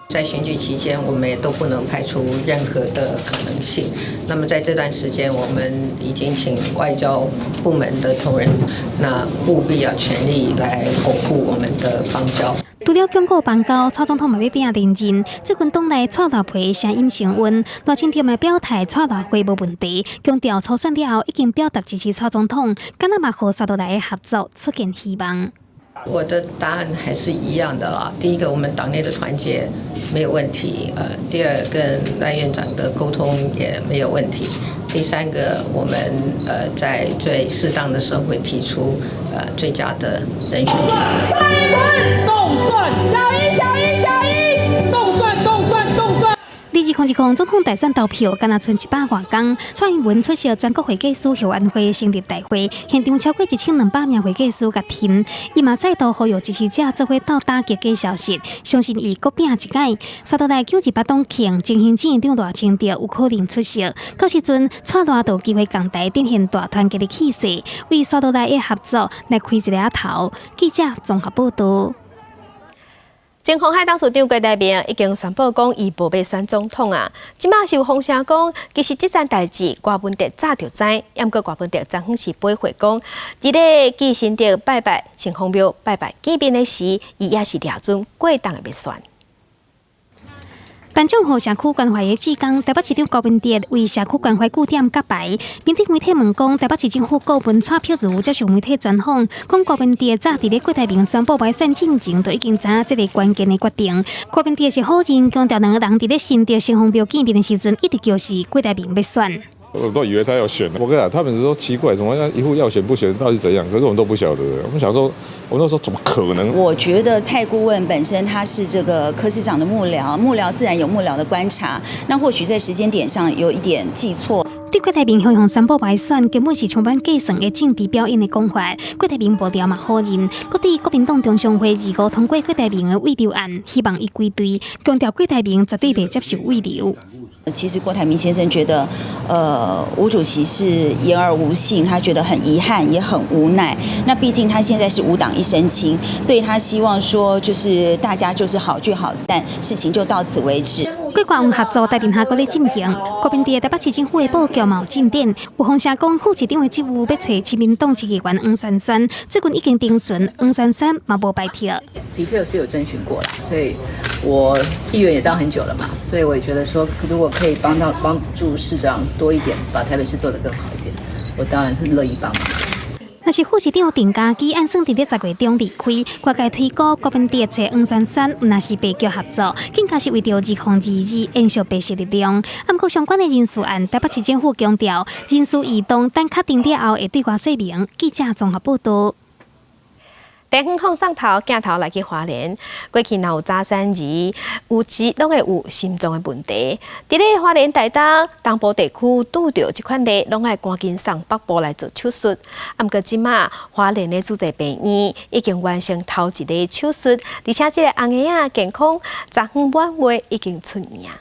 [SPEAKER 2] 在選舉期間，我們也都不能排除任何的可能性。那麼在這段時間，我們已經請外交部門的同仁，那務必要全力來保護我們的邦交。
[SPEAKER 9] 除了鞏固邦交，蔡總統嘛欲拼連任。最近黨內蔡賴配聲音升溫，賴清德嘛表態蔡賴配無問題，強調初選了後已經表達支持蔡總統，敢若嘛予紲落來的合作出現希望。
[SPEAKER 2] 我的答案還是一樣的啦。第一個，我們黨內的團結沒有問題；第二，跟賴院長的溝通也沒有問題。第三個，我們在最適當的時候會提出最佳的人選。
[SPEAKER 7] 凍蒜，小英，小英，小英，凍蒜，凍蒜，凍蒜。
[SPEAKER 9] 2020總統大選投票，敢若賰100外工。蔡英文出席全國會計師協安會成立大會，現場超過1200名會計師共聽。伊嘛再度呼籲支持者做伙鬥打擊假消息，相信伊閣拼一擺。紲落來928黨慶，前行政院長賴清德有可能出席。到時陣，蔡賴就有機會仝台展現大團結的氣勢，為紲落來的合作來開一个頭。記者綜合報導。
[SPEAKER 1] 前鴻海董事長郭台銘已經宣布講，伊無欲選總統啊。這馬是有風聲講，其實這件代誌郭文哲早就知，毋過郭文哲昨昏是回覆講，佇咧去新竹拜拜城隍廟拜拜見面的時，伊也是掠準郭董會欲選。
[SPEAKER 9] 頒獎予社區關懷的志工，台北市長郭文哲為社區關懷據點揭牌。面對媒體問講，台北市政府顧問蔡碧如接受媒體專訪，講郭文哲早佇咧郭台銘宣布欲選進前，就已經知影這个關鍵的決定。郭文哲是否認，強調兩个人佇咧新竹城隍廟見面的時陣，一直就是郭台銘欲選。
[SPEAKER 22] 我都以為他要選，我跟你講，他們是說奇怪，怎麼一副要選不選，到底怎樣？可是我們都不曉得。我們想說，我們都說怎麼可能？
[SPEAKER 23] 我覺得蔡顧問本身他是這個柯市長的幕僚，幕僚自然有幕僚的觀察。那或許在時間點上有一點記錯。
[SPEAKER 9] 對郭台銘雄雄宣布欲選，根本是充滿計算的政治表演的講法。郭台銘無聊嘛否認，閣對國民黨中常會25通過郭台銘的慰留案，希望伊歸隊，強調郭台銘絕對袂接受慰留。
[SPEAKER 23] 其實郭台銘先生覺得，吳主席是言而無信，他覺得很遺憾，也很無奈。那畢竟他現在是無黨一身輕，所以他希望說，就是大家就是好聚好散，事情就到此為止。
[SPEAKER 9] 郭郭合作台面下閣咧進行，郭文哲台北市政府的布局嘛有進展，有風聲講副市長的職務欲揣親民黨市議員黃珊珊，最近已經定準，黃珊珊嘛無排斥。
[SPEAKER 25] 的確是有徵詢過啦，所以我議員也當很久了嘛，所以我也覺得說，如果可以幫到幫助市長多一點，把台北市做得更好一點，我當然是樂意幫忙。
[SPEAKER 9] 若是副市長鄭家基按算佇咧10月中離開，外界推估郭文哲揣黃珊珊，毋但是白腳合作，更加是為著2022延續白色力量。啊，毋過相關的人事案，台北市政府強調人事異動等確定了後會對外說明。記者綜合報導。
[SPEAKER 1] 台風放送頭鏡頭來去花蓮，過去若有早產兒，有時攏會有心臟的問題。佇咧花蓮台東東部地區拄著這款例，攏愛趕緊送北部來做手術。啊，毋過這馬花蓮的主治病院已經完成頭一个手術，而且這个紅嬰仔健康，昨昏滿月已經出院啊。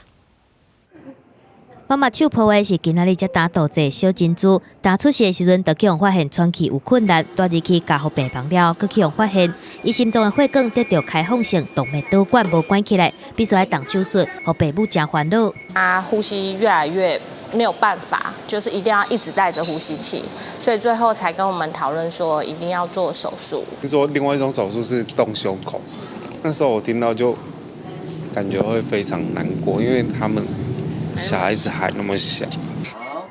[SPEAKER 21] 媽媽手抱的是今仔日才打肚子小珍珠，剛出世的時陣就去予發現喘氣有困難，帶入去加護病房了後，閣去予發現伊心臟的血管得著開放性動脈導管無關起來，必須愛動手術，予爸母誠煩惱。
[SPEAKER 26] 他呼吸越來越沒有辦法，就是一定要一直帶著呼吸器，所以最後才跟我們討論說一定要做手術。
[SPEAKER 27] 聽說另外一種手術是動胸口，那時候我聽到就感覺會非常難過，因為他們小孩子還那麼小。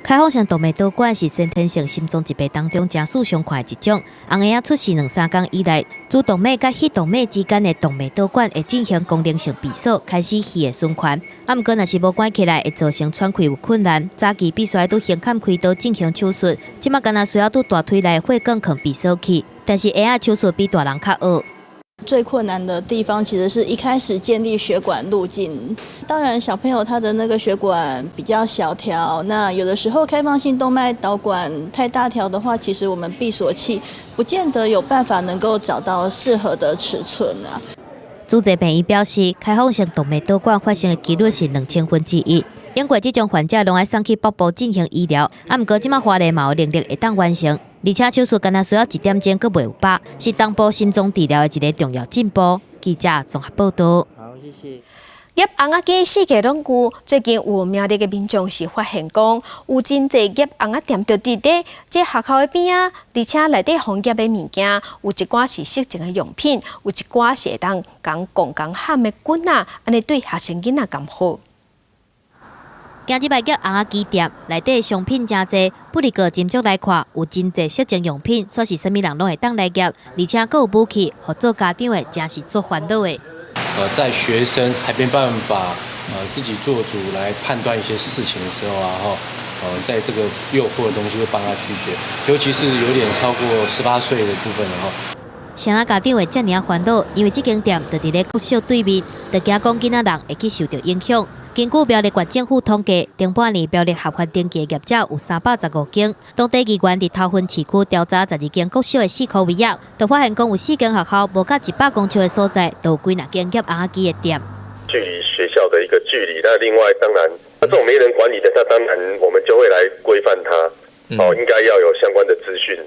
[SPEAKER 21] 開放性動脈導管是先天性心臟疾病當中誠數上快的一種。紅嬰仔出世兩三工以來，主動脈佮肺動脈之間的動脈導管會進行功能性閉鎖，開始血的循環。啊，毋過若是無關起來，會造成喘氣有困難。早期必須愛佇胸坎開刀進行手術，這馬敢若需要佇大腿內血管囥閉鎖器，但是嬰仔手術比大人較僫。
[SPEAKER 6] 最困難的地方其實是一開始建立血管路徑。當然，小朋友他的那個血管比較小條，那有的時候開放性動脈導管太大條的話，其實我們閉鎖器不見得有辦法能夠找到適合的尺寸啊。
[SPEAKER 21] 主治病醫表示，開放性動脈導管發生的幾率是1/2000。英國這種患者攏愛送去北部進行醫療，啊，毋過這馬花蓮嘛有能力會當完成，而且手術干焦需要1點鐘，閣袂有飽，是東部心臟治療的一個重要進步。記者綜合報道。
[SPEAKER 1] 好，謝謝。醃甕仔機四界攏有，最近有苗栗的民眾是發現講，有真濟醃甕仔店就佇咧這學校的邊仔，而且內底放醃的物件，有一寡是色情的用品，有一寡是會當共摃共譀的棍仔，按呢對學生囡仔敢好？
[SPEAKER 21] 今日來醃甕仔機店內底商品誠濟，不過斟酌來看，有真濟色情用品，煞是啥物人攏會當來醃，而且閣有武器，予做家長的誠是足煩惱的。
[SPEAKER 8] 在學生還沒辦法自己做主來判斷一些事情的時候啊，哈，在這個誘惑的東西會幫他拒絕，尤其是有點超過18歲的部分的哈。
[SPEAKER 21] 啥人家長會遮爾仔煩惱？因為這間店就佇咧國小對面，就驚講囡仔人會去受著影響。根據苗栗縣政府統計，頂半年苗栗合法登記的業者有315間。當地議員佇頭份市區調查12間國小的四箍圍仔，就發現講有四間學校無到100公尺的所在，就有幾若間醃甕仔機的店。
[SPEAKER 10] 距離學校的一個距離，那另外當然，那這種沒人管理的，那當然我們就會來規範它，哦，應該要有相關的資訊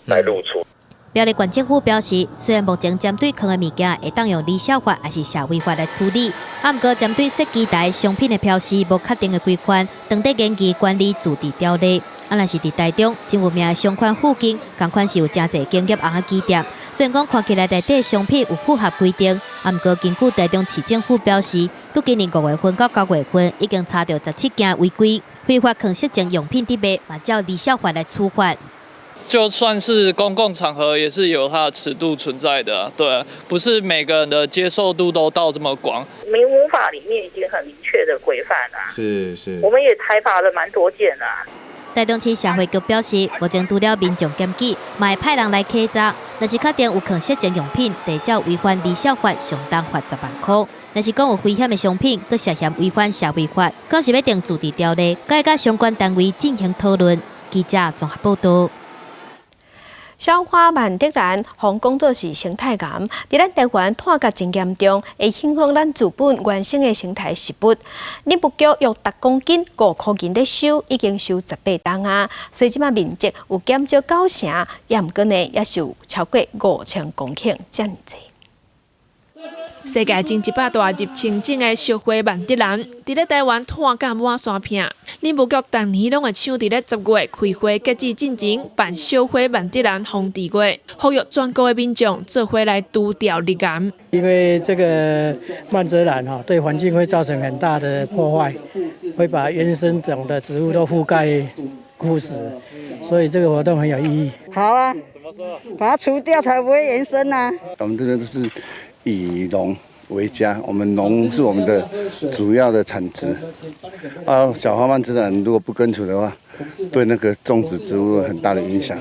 [SPEAKER 10] 來露出。
[SPEAKER 21] 苗栗縣政府表示，雖然目前針對囥的物件會當用離銷法抑是社會法來處理，啊，毋過針對設計台商品的標示無確定的規範，當地研議管理自治條例。啊，若是佇台中真有名的商圈附近，仝款是有誠濟間醃甕仔機店。雖然講看起來內底商品有符合規定，啊，毋過根據台中市政府表示，佇今年5月份到9月份已經查著17件違規非法囥色情用品佇賣，嘛照離銷法來處罰。
[SPEAKER 11] 就算是公共場合，也是有它的尺度存在的，對，不是每個人的接受度都到這麼廣。
[SPEAKER 12] 民無法裡面已經很明確的規範啦，
[SPEAKER 13] 是是，
[SPEAKER 12] 我們也開罰了蠻多件啦。
[SPEAKER 21] 台中市社會局表示，目前除了民眾檢舉，嘛會派人來稽查。若是確定有囥色情用品，得照違反離銷法上重罰10萬箍。若是講有危險的商品，閣涉嫌違反社會法，敢是欲訂自治條例，閣會佮相關單位進行討論。記者綜合報道。
[SPEAKER 1] 小花曼德蘭予人講做是生態癌，佇咱台灣湠甲真嚴重，會影響咱自本原生的生態食物。林務局用逐公斤5箍銀咧收，已經收18冬啊，所以這馬面積有減少九成，也毋過呢，也是有超過5000公頃遮爾濟。
[SPEAKER 14] 世界前100大入侵種的小花曼德蘭，佇咧台灣湠甲滿山遍。林務局逐年攏會搶佇咧10月開花結籽進前辦小花曼德蘭防治月，呼籲全國的民眾做伙來除掉瀝癌。
[SPEAKER 28] 因為這個曼澤蘭哈對環境會造成很大的破壞，會把原生種的植物都覆蓋枯死，所以這個活動很有意義。
[SPEAKER 29] 好啊，把它除掉才不會延伸啊。
[SPEAKER 30] 我們這邊都是以農為家，我們農是我們的主要的產值。啊，小花曼澤蘭如果不根除的話，對那個種植植物有很大的影響。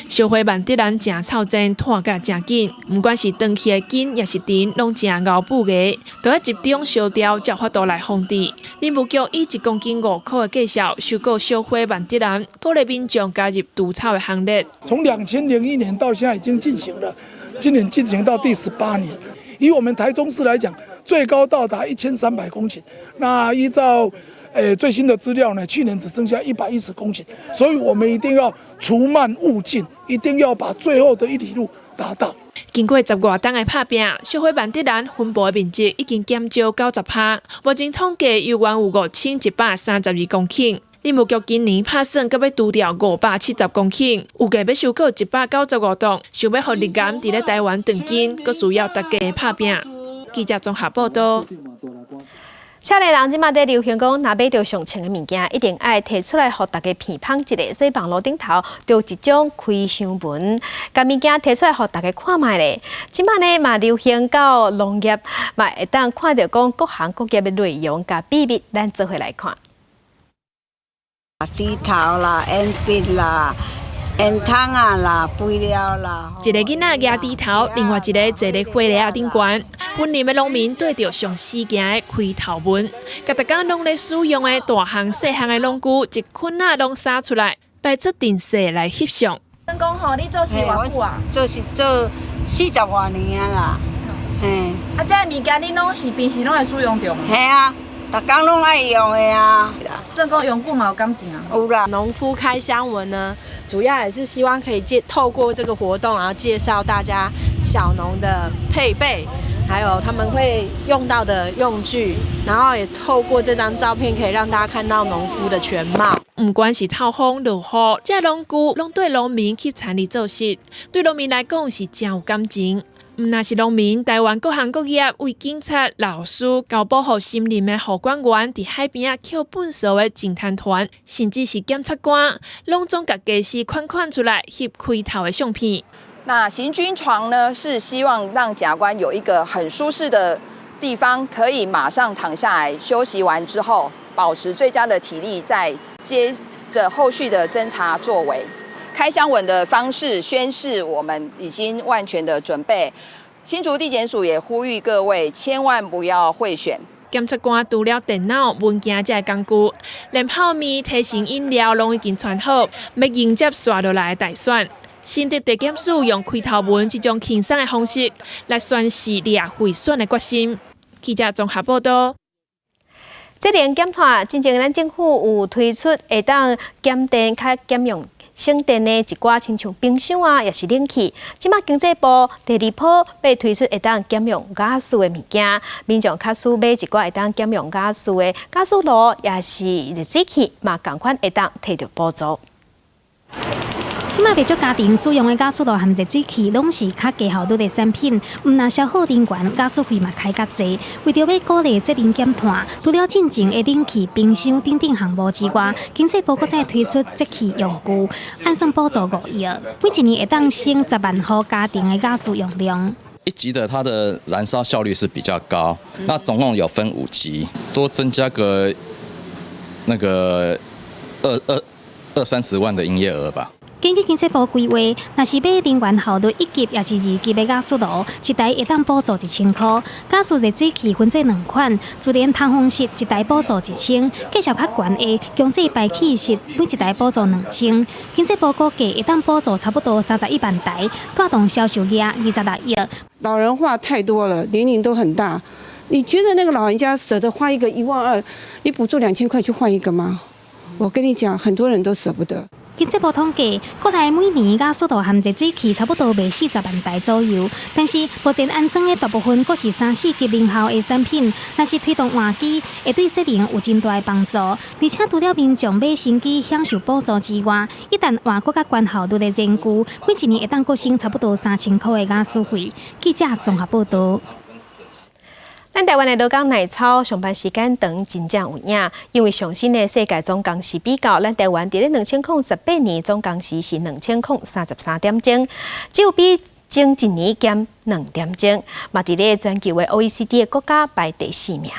[SPEAKER 14] 小花曼德蘭誠臭賤，湠甲誠緊，毋管是斷去的根，抑是藤，攏誠𠢕補牙，著愛集中燒掉，才有法度來防治。林務局以1公斤5箍的價數收購小花曼德蘭，鼓勵民眾加入除草的行列。
[SPEAKER 31] 從2001年到現在已經進行了，今年進行到第18年。以我們台中市來講，最高到達1300公頃。那依照最新的資料呢，去年只剩下110公頃，所以我們一定要除蔓務盡，一定要把最後的一里路達到。
[SPEAKER 14] 經過十外冬的拍拚，小花曼德蘭分布的面積已經減少90%。目前統計猶原有5132公頃。林務局今年拍算，閣欲除掉570公頃，預計欲收購195棟，想欲予瀝癌佇咧台灣斷根，閣需要大家的拍拚。記者綜合報道。
[SPEAKER 1] 少年人這馬咧流行講，若買著上穿的物件，一定愛提出來予大家評判一下。所以網路頂頭就有一種開箱文，共物件提出來予大家看覓咧。這馬呢嘛流行到農業，嘛會當看著講各行各業的內容佮秘密，咱做伙來看。
[SPEAKER 32] 豬頭啦、煙筆啦、
[SPEAKER 3] 烟筒啊啦，肥料啦。
[SPEAKER 14] 一个囡仔蜈猪头，另外一个坐咧火犁仔顶悬。雲林的農民對著上死行的開頭文，共逐工攏咧使用的大項細項的農具，一捆仔攏撒出來，擺出陣勢來翕相。
[SPEAKER 4] 講吼，你做事偌久啊？
[SPEAKER 3] 做是做40外年啊啦，嘿。
[SPEAKER 4] 啊，這个物件你攏是平時攏會使用著嗎？
[SPEAKER 3] 嘿啊，逐工攏愛用的啊。
[SPEAKER 4] 正講用久嘛有感情啊。
[SPEAKER 3] 有啦。
[SPEAKER 26] 農夫開箱文呢，主要也是希望可以透過這個活動，然後介紹大家小農的配備，還有他們會用到的用具，然後也透過這張照片，可以讓大家看到農夫的全貌。
[SPEAKER 14] 毋管是透風落雨，這農具攏對農民去田裡做事，對農民來講是誠有感情。毋但是農民，台灣各行各業，為警察、老師、到保護森林的護管員，佇海邊仔抾糞埽的淨灘團，甚至是檢察官，攏總共家私款款出來翕開頭的相片。
[SPEAKER 5] 那行軍床呢，是希望讓檢察官有一個很舒適的地方，可以馬上躺下來休息完之後，保持最佳的體力，再接着後續的偵查作為。開箱文的方式宣示我們已經萬全的準備。新竹地檢署也呼籲各位千萬不要賄選。
[SPEAKER 14] 檢察官除了電腦、文件這个工具，連泡麵、提神飲料攏已經穿好，欲迎接紲落來的大選。新竹地檢署用開頭文這種輕鬆的方式來宣示掠賄選的決心。記者綜合報道。
[SPEAKER 1] 節能減碳，進前咱政府有推出會當減電較減用省電的一寡，親像冰箱啊，抑是冷氣。這馬經濟部第二波欲推出會當減用瓦斯的物件，民眾假使買一寡會當減用瓦斯的瓦斯爐，抑是熱水器，嘛仝款會當提著補助。
[SPEAKER 9] 這馬袂少家庭使用的瓦斯爐和熱水器，攏是較低效率的產品，毋但消耗能源，瓦斯費嘛開較濟。為著欲鼓勵節能減碳，除了進前的冷氣、冰箱等等項目之外，經濟部閣再推出節氣用具，按算補助5億，每一年會當省10萬戶家庭的瓦斯用量。
[SPEAKER 13] 一級的它的燃燒效率是比較高，那總共有分5級，多增加個那個二三十萬的營業額吧。
[SPEAKER 9] 根據經濟部規劃，若是買能源效率1級抑是2級的瓦斯爐，一台會當補助1000箍；瓦斯熱水器分做兩款，自然通風式一台補助1000，價數較懸的強制排氣式每一台補助2000。經濟部估計會當補助差不多31萬台，帶動銷售額26億。
[SPEAKER 15] 老人化太多了，年齡都很大，你覺得那個老人家捨得花一個1萬2，你補助2000塊去換一個嗎？我跟你講，很多人都捨不得。
[SPEAKER 9] 經濟部統計，國內每年瓦斯爐和熱水器差不多賣40萬台左右，但是目前安裝的大部分閣是3、4級能效的產品。若是推動換機，會對節能有真大的幫助。而且除了民眾買新機享受補助之外，一旦換閣較懸效率的燃具，每一年會當閣省差不多3000箍的瓦斯費。記者綜合報導。
[SPEAKER 1] 咱台灣的勞工耐操上班時間長，真正有影。因為上新的世界總工時比較，咱台灣佇咧2018年總工時是2033點鐘，只有比前一年減2點鐘，嘛佇咧全球的 OECD 的國家排第4名。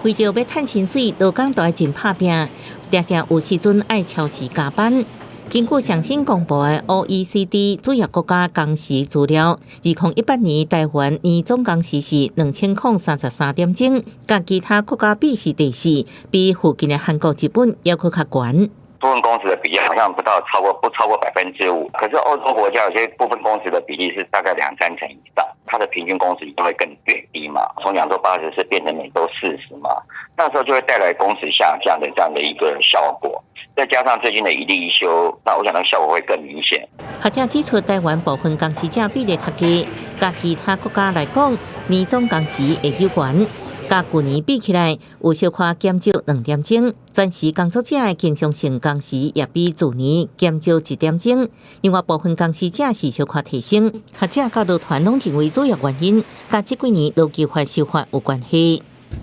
[SPEAKER 16] 為著欲趁薪水，勞工都愛真拍拚，定定有時陣愛超時加班。根據上新公布的 OECD 主要國家工時資料，2018年台灣年總工時是2033點鐘，佮其他國家比是第四，比附近的韓國、日本猶閣較懸。
[SPEAKER 17] 部分工時的比例好像不超過5%，可是歐洲國家有些部分工時的比例是大概2、3成以上，它的平均工時一定會更低嘛，從2周84變成每周40嘛，那時候就會帶來工時下降的這樣的一個效果。再加上最近的一例一休，那我想那效果會更明顯。
[SPEAKER 16] 學者指出，台灣部分工時者比例較低，佮其他國家來講，年總工時會有懸。佮舊年比起來，有小可減少2點鐘，全時工作者的經常性工時也比去年減少1點鐘。另外，部分工時者是小可提升。學者佮勞團攏認為主要原因，佮這幾年勞基法修法有關係。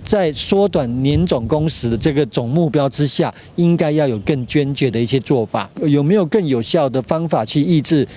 [SPEAKER 2] 在縮短年總工時的這個總目標之下，應該要有更堅決的一些做法。有沒有更有效的方法去抑制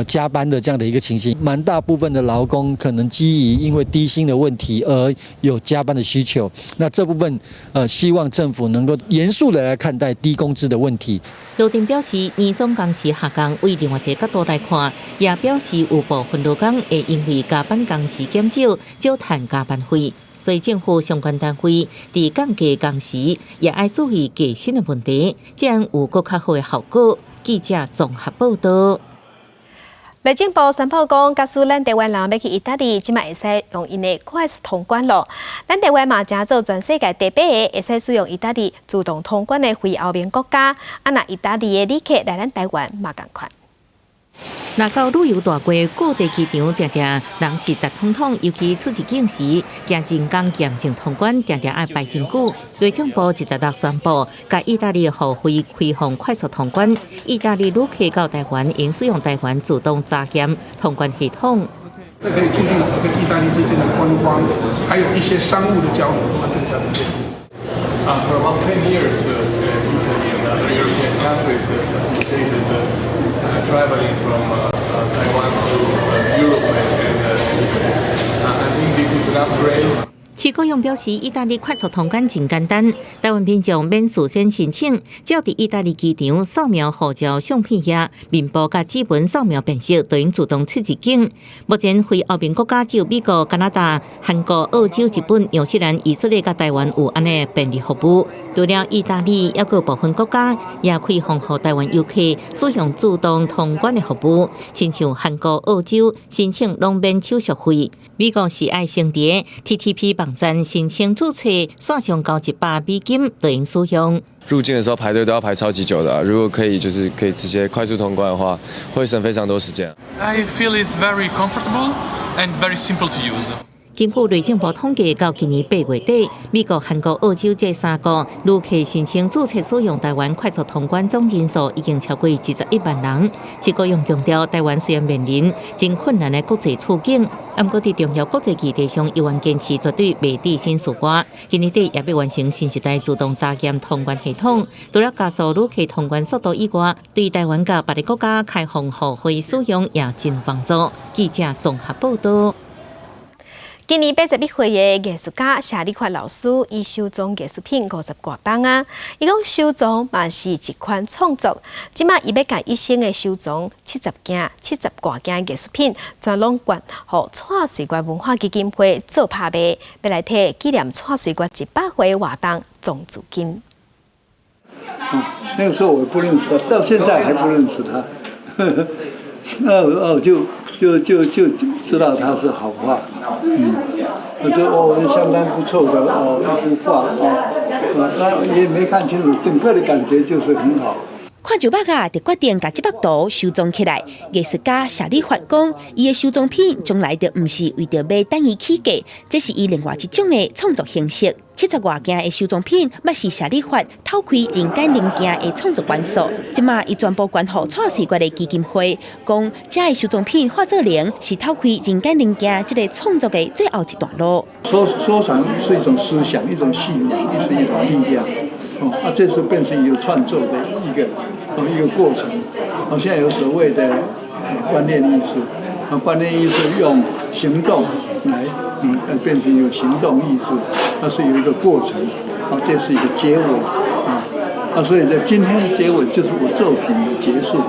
[SPEAKER 2] 加班的這樣的一個情形？蠻大部分的勞工可能基於因為低薪的問題而有加班的需求。那這部分希望政府能夠嚴肅的來看待低工資的問題。
[SPEAKER 16] 勞電表示，年總工時下降，為另外一個角度來看，也表示有部分勞工會因為加班工時減少，少賺加班費。所以政府相關單位佇降低工時，也愛注意加薪的問題，這樣有閣較好的效果。記者綜合報道。
[SPEAKER 1] 內政部宣布講，假使咱台灣人欲去意大利，這馬會使用𪜶的快速通關囉。咱台灣嘛，成做全世界第八个會使使用意大利自動通關的非歐盟國家。啊，若意大利的旅客來咱台灣嘛仝款。
[SPEAKER 16] 若到旅遊大國各地機場，定定人是擠通通，尤其出入境時，驚人工驗證通關，定定愛排真久。內政部26宣布，共意大利互惠開放快速通關，意大利旅客到台灣應使用台灣自動查驗通關系統。
[SPEAKER 6] 這可以促進我們跟意大利之間的觀光，還有一些商務的交流，會更加的便利。
[SPEAKER 7] For about 10 years, Italy and other European countries facilitated traveling from Taiwan to Europe and Italy. I think this is an upgrade.
[SPEAKER 16] 徐國勇表示，意大利快速通關真簡單，台灣民眾免事先申請，只要佇意大利機場掃描護照相片頁，面部佮指紋掃描辨識，就能自動出入境。目前非歐盟國家只有美國、加拿大、韓國、澳洲、日本、紐西蘭、以色列佮台灣有按呢便利服務。除了意大利，猶閣有部分國家也開放予台灣遊客使用自動通關的服務，親像韓國、澳洲申請攏免手續費。美國是愛先佇 TTP 網站申請註冊，線上交100美金就能使用。
[SPEAKER 18] 入境的時候排隊都要排超級久的，如果可以就是可以直接快速通關的話，會省非常多時間。
[SPEAKER 7] I feel it's very comfortable and very simple to use.
[SPEAKER 16] 根據內政部統計，到今年8月底，美國、韓國、澳洲這三國旅客申請註冊使用台灣快速通關總人數已經超過21萬人。徐國勇強調，台灣雖然面臨真困難的國際處境，毋過佇重要國際議題上，依然堅持絕對袂置身事外。今年底也欲完成新一代自動查驗通關系統，除了加速旅客通關速度以外，對台灣佮別个國家開放互惠使用也真幫助。記者綜合報道。
[SPEAKER 1] 今年81歲的藝術家謝理發老師，伊收藏藝術品50外冬啊。伊講收藏嘛是一款創作，這馬伊欲共一生的收藏70外件藝術品，全攏捐予蔡瑞月文化基金會做拍賣，欲來提紀念蔡瑞月100歲活動募資金。
[SPEAKER 26] 那個時候我不認識他，到現在還不認識他。那我就知道他是好畫，我說哦，相當不錯的哦，一幅畫哦，那也沒看清楚，整個的感覺就是很好。
[SPEAKER 19] 看著目仔，就決定共這幅圖收藏起來。藝術家謝理發講，伊的收藏品從來就毋是為著欲等伊起價，這是伊另外一種的創作形式。70外件的收藏品，嘛是謝理發透開人間靈鏡的創作元素。這馬伊全部捐予蔡瑞月的基金會，講這个收藏品化做靈，是透開人間靈鏡這个創作的最後一段路。
[SPEAKER 26] 收藏是一種思想，一種信仰，也是一種力量。哦，啊，這是變成一個創作的一個過程。哦，現在有所謂的觀念藝術，啊，觀念藝術用行動來，變成有行動藝術，它是有一個過程，啊，這是一個結尾，啊，所以在今天結尾就是我作品的結束。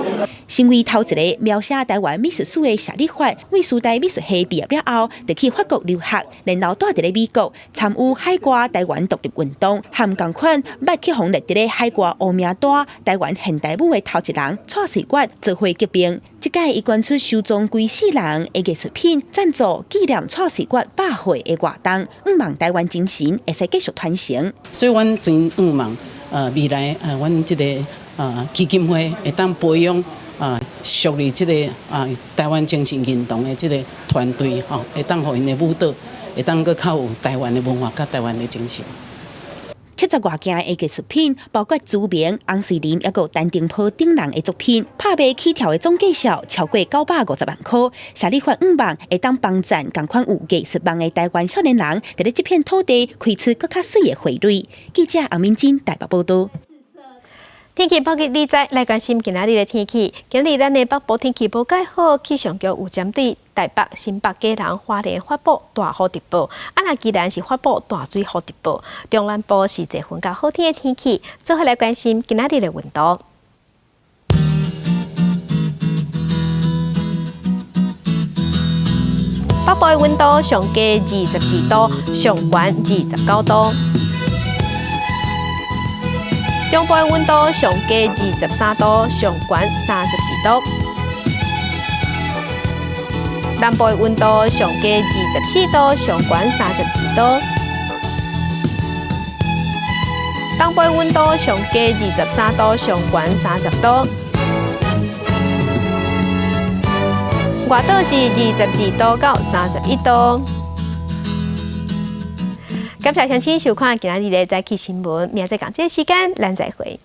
[SPEAKER 19] 成為頭一个描寫台灣美術史的謝理發，為師大美術系畢業了後，就去法國留學，然後蹛佇咧美國參與海外台灣獨立運動，和仝款捌去予列佇咧海外烏名單台灣現代舞的頭一人蔡瑞月做伙革命。這擺伊捐出收藏規世人的藝術品，贊助紀念蔡瑞月100歲的活動，向望台灣精神會使繼續傳承。
[SPEAKER 28] 所以，阮真向望，未來，阮這个基金會會當培養屬於這个台灣精神認同的這个團隊，吼，會當予𪜶的舞蹈，會當閣較有台灣的文化佮台灣的精神。
[SPEAKER 19] 70外件的藝術品，包括朱明、翁瑞林，抑閣陳澄波等人的作品，拍賣起跳的總價數超過950萬箍。謝立發向望會當幫贊仝款有藝術夢的台灣少年人，佇咧這片土地開出閣較媠的花蕊。記者洪敏珍台北報導。
[SPEAKER 1] 天氣報告你知，來關心今仔日的天氣。今日咱的北部天氣無蓋好，氣象局有針對台北、新北、基隆、花蓮發布大雨特報。啊，若宜蘭是發布大水雨特報。中南部是濟雲佮好天的天氣。做伙來關心今仔日的溫度。北部的溫度上低22度，上懸29度。中部的溫度上低23度，上懸32度。南部的溫度上低24度，上懸32度。東部的溫度上低23度，上懸30度。外島是22度到31度。感謝鄉親收看今仔日的早起新聞，明仔載仝這個時間，咱再會。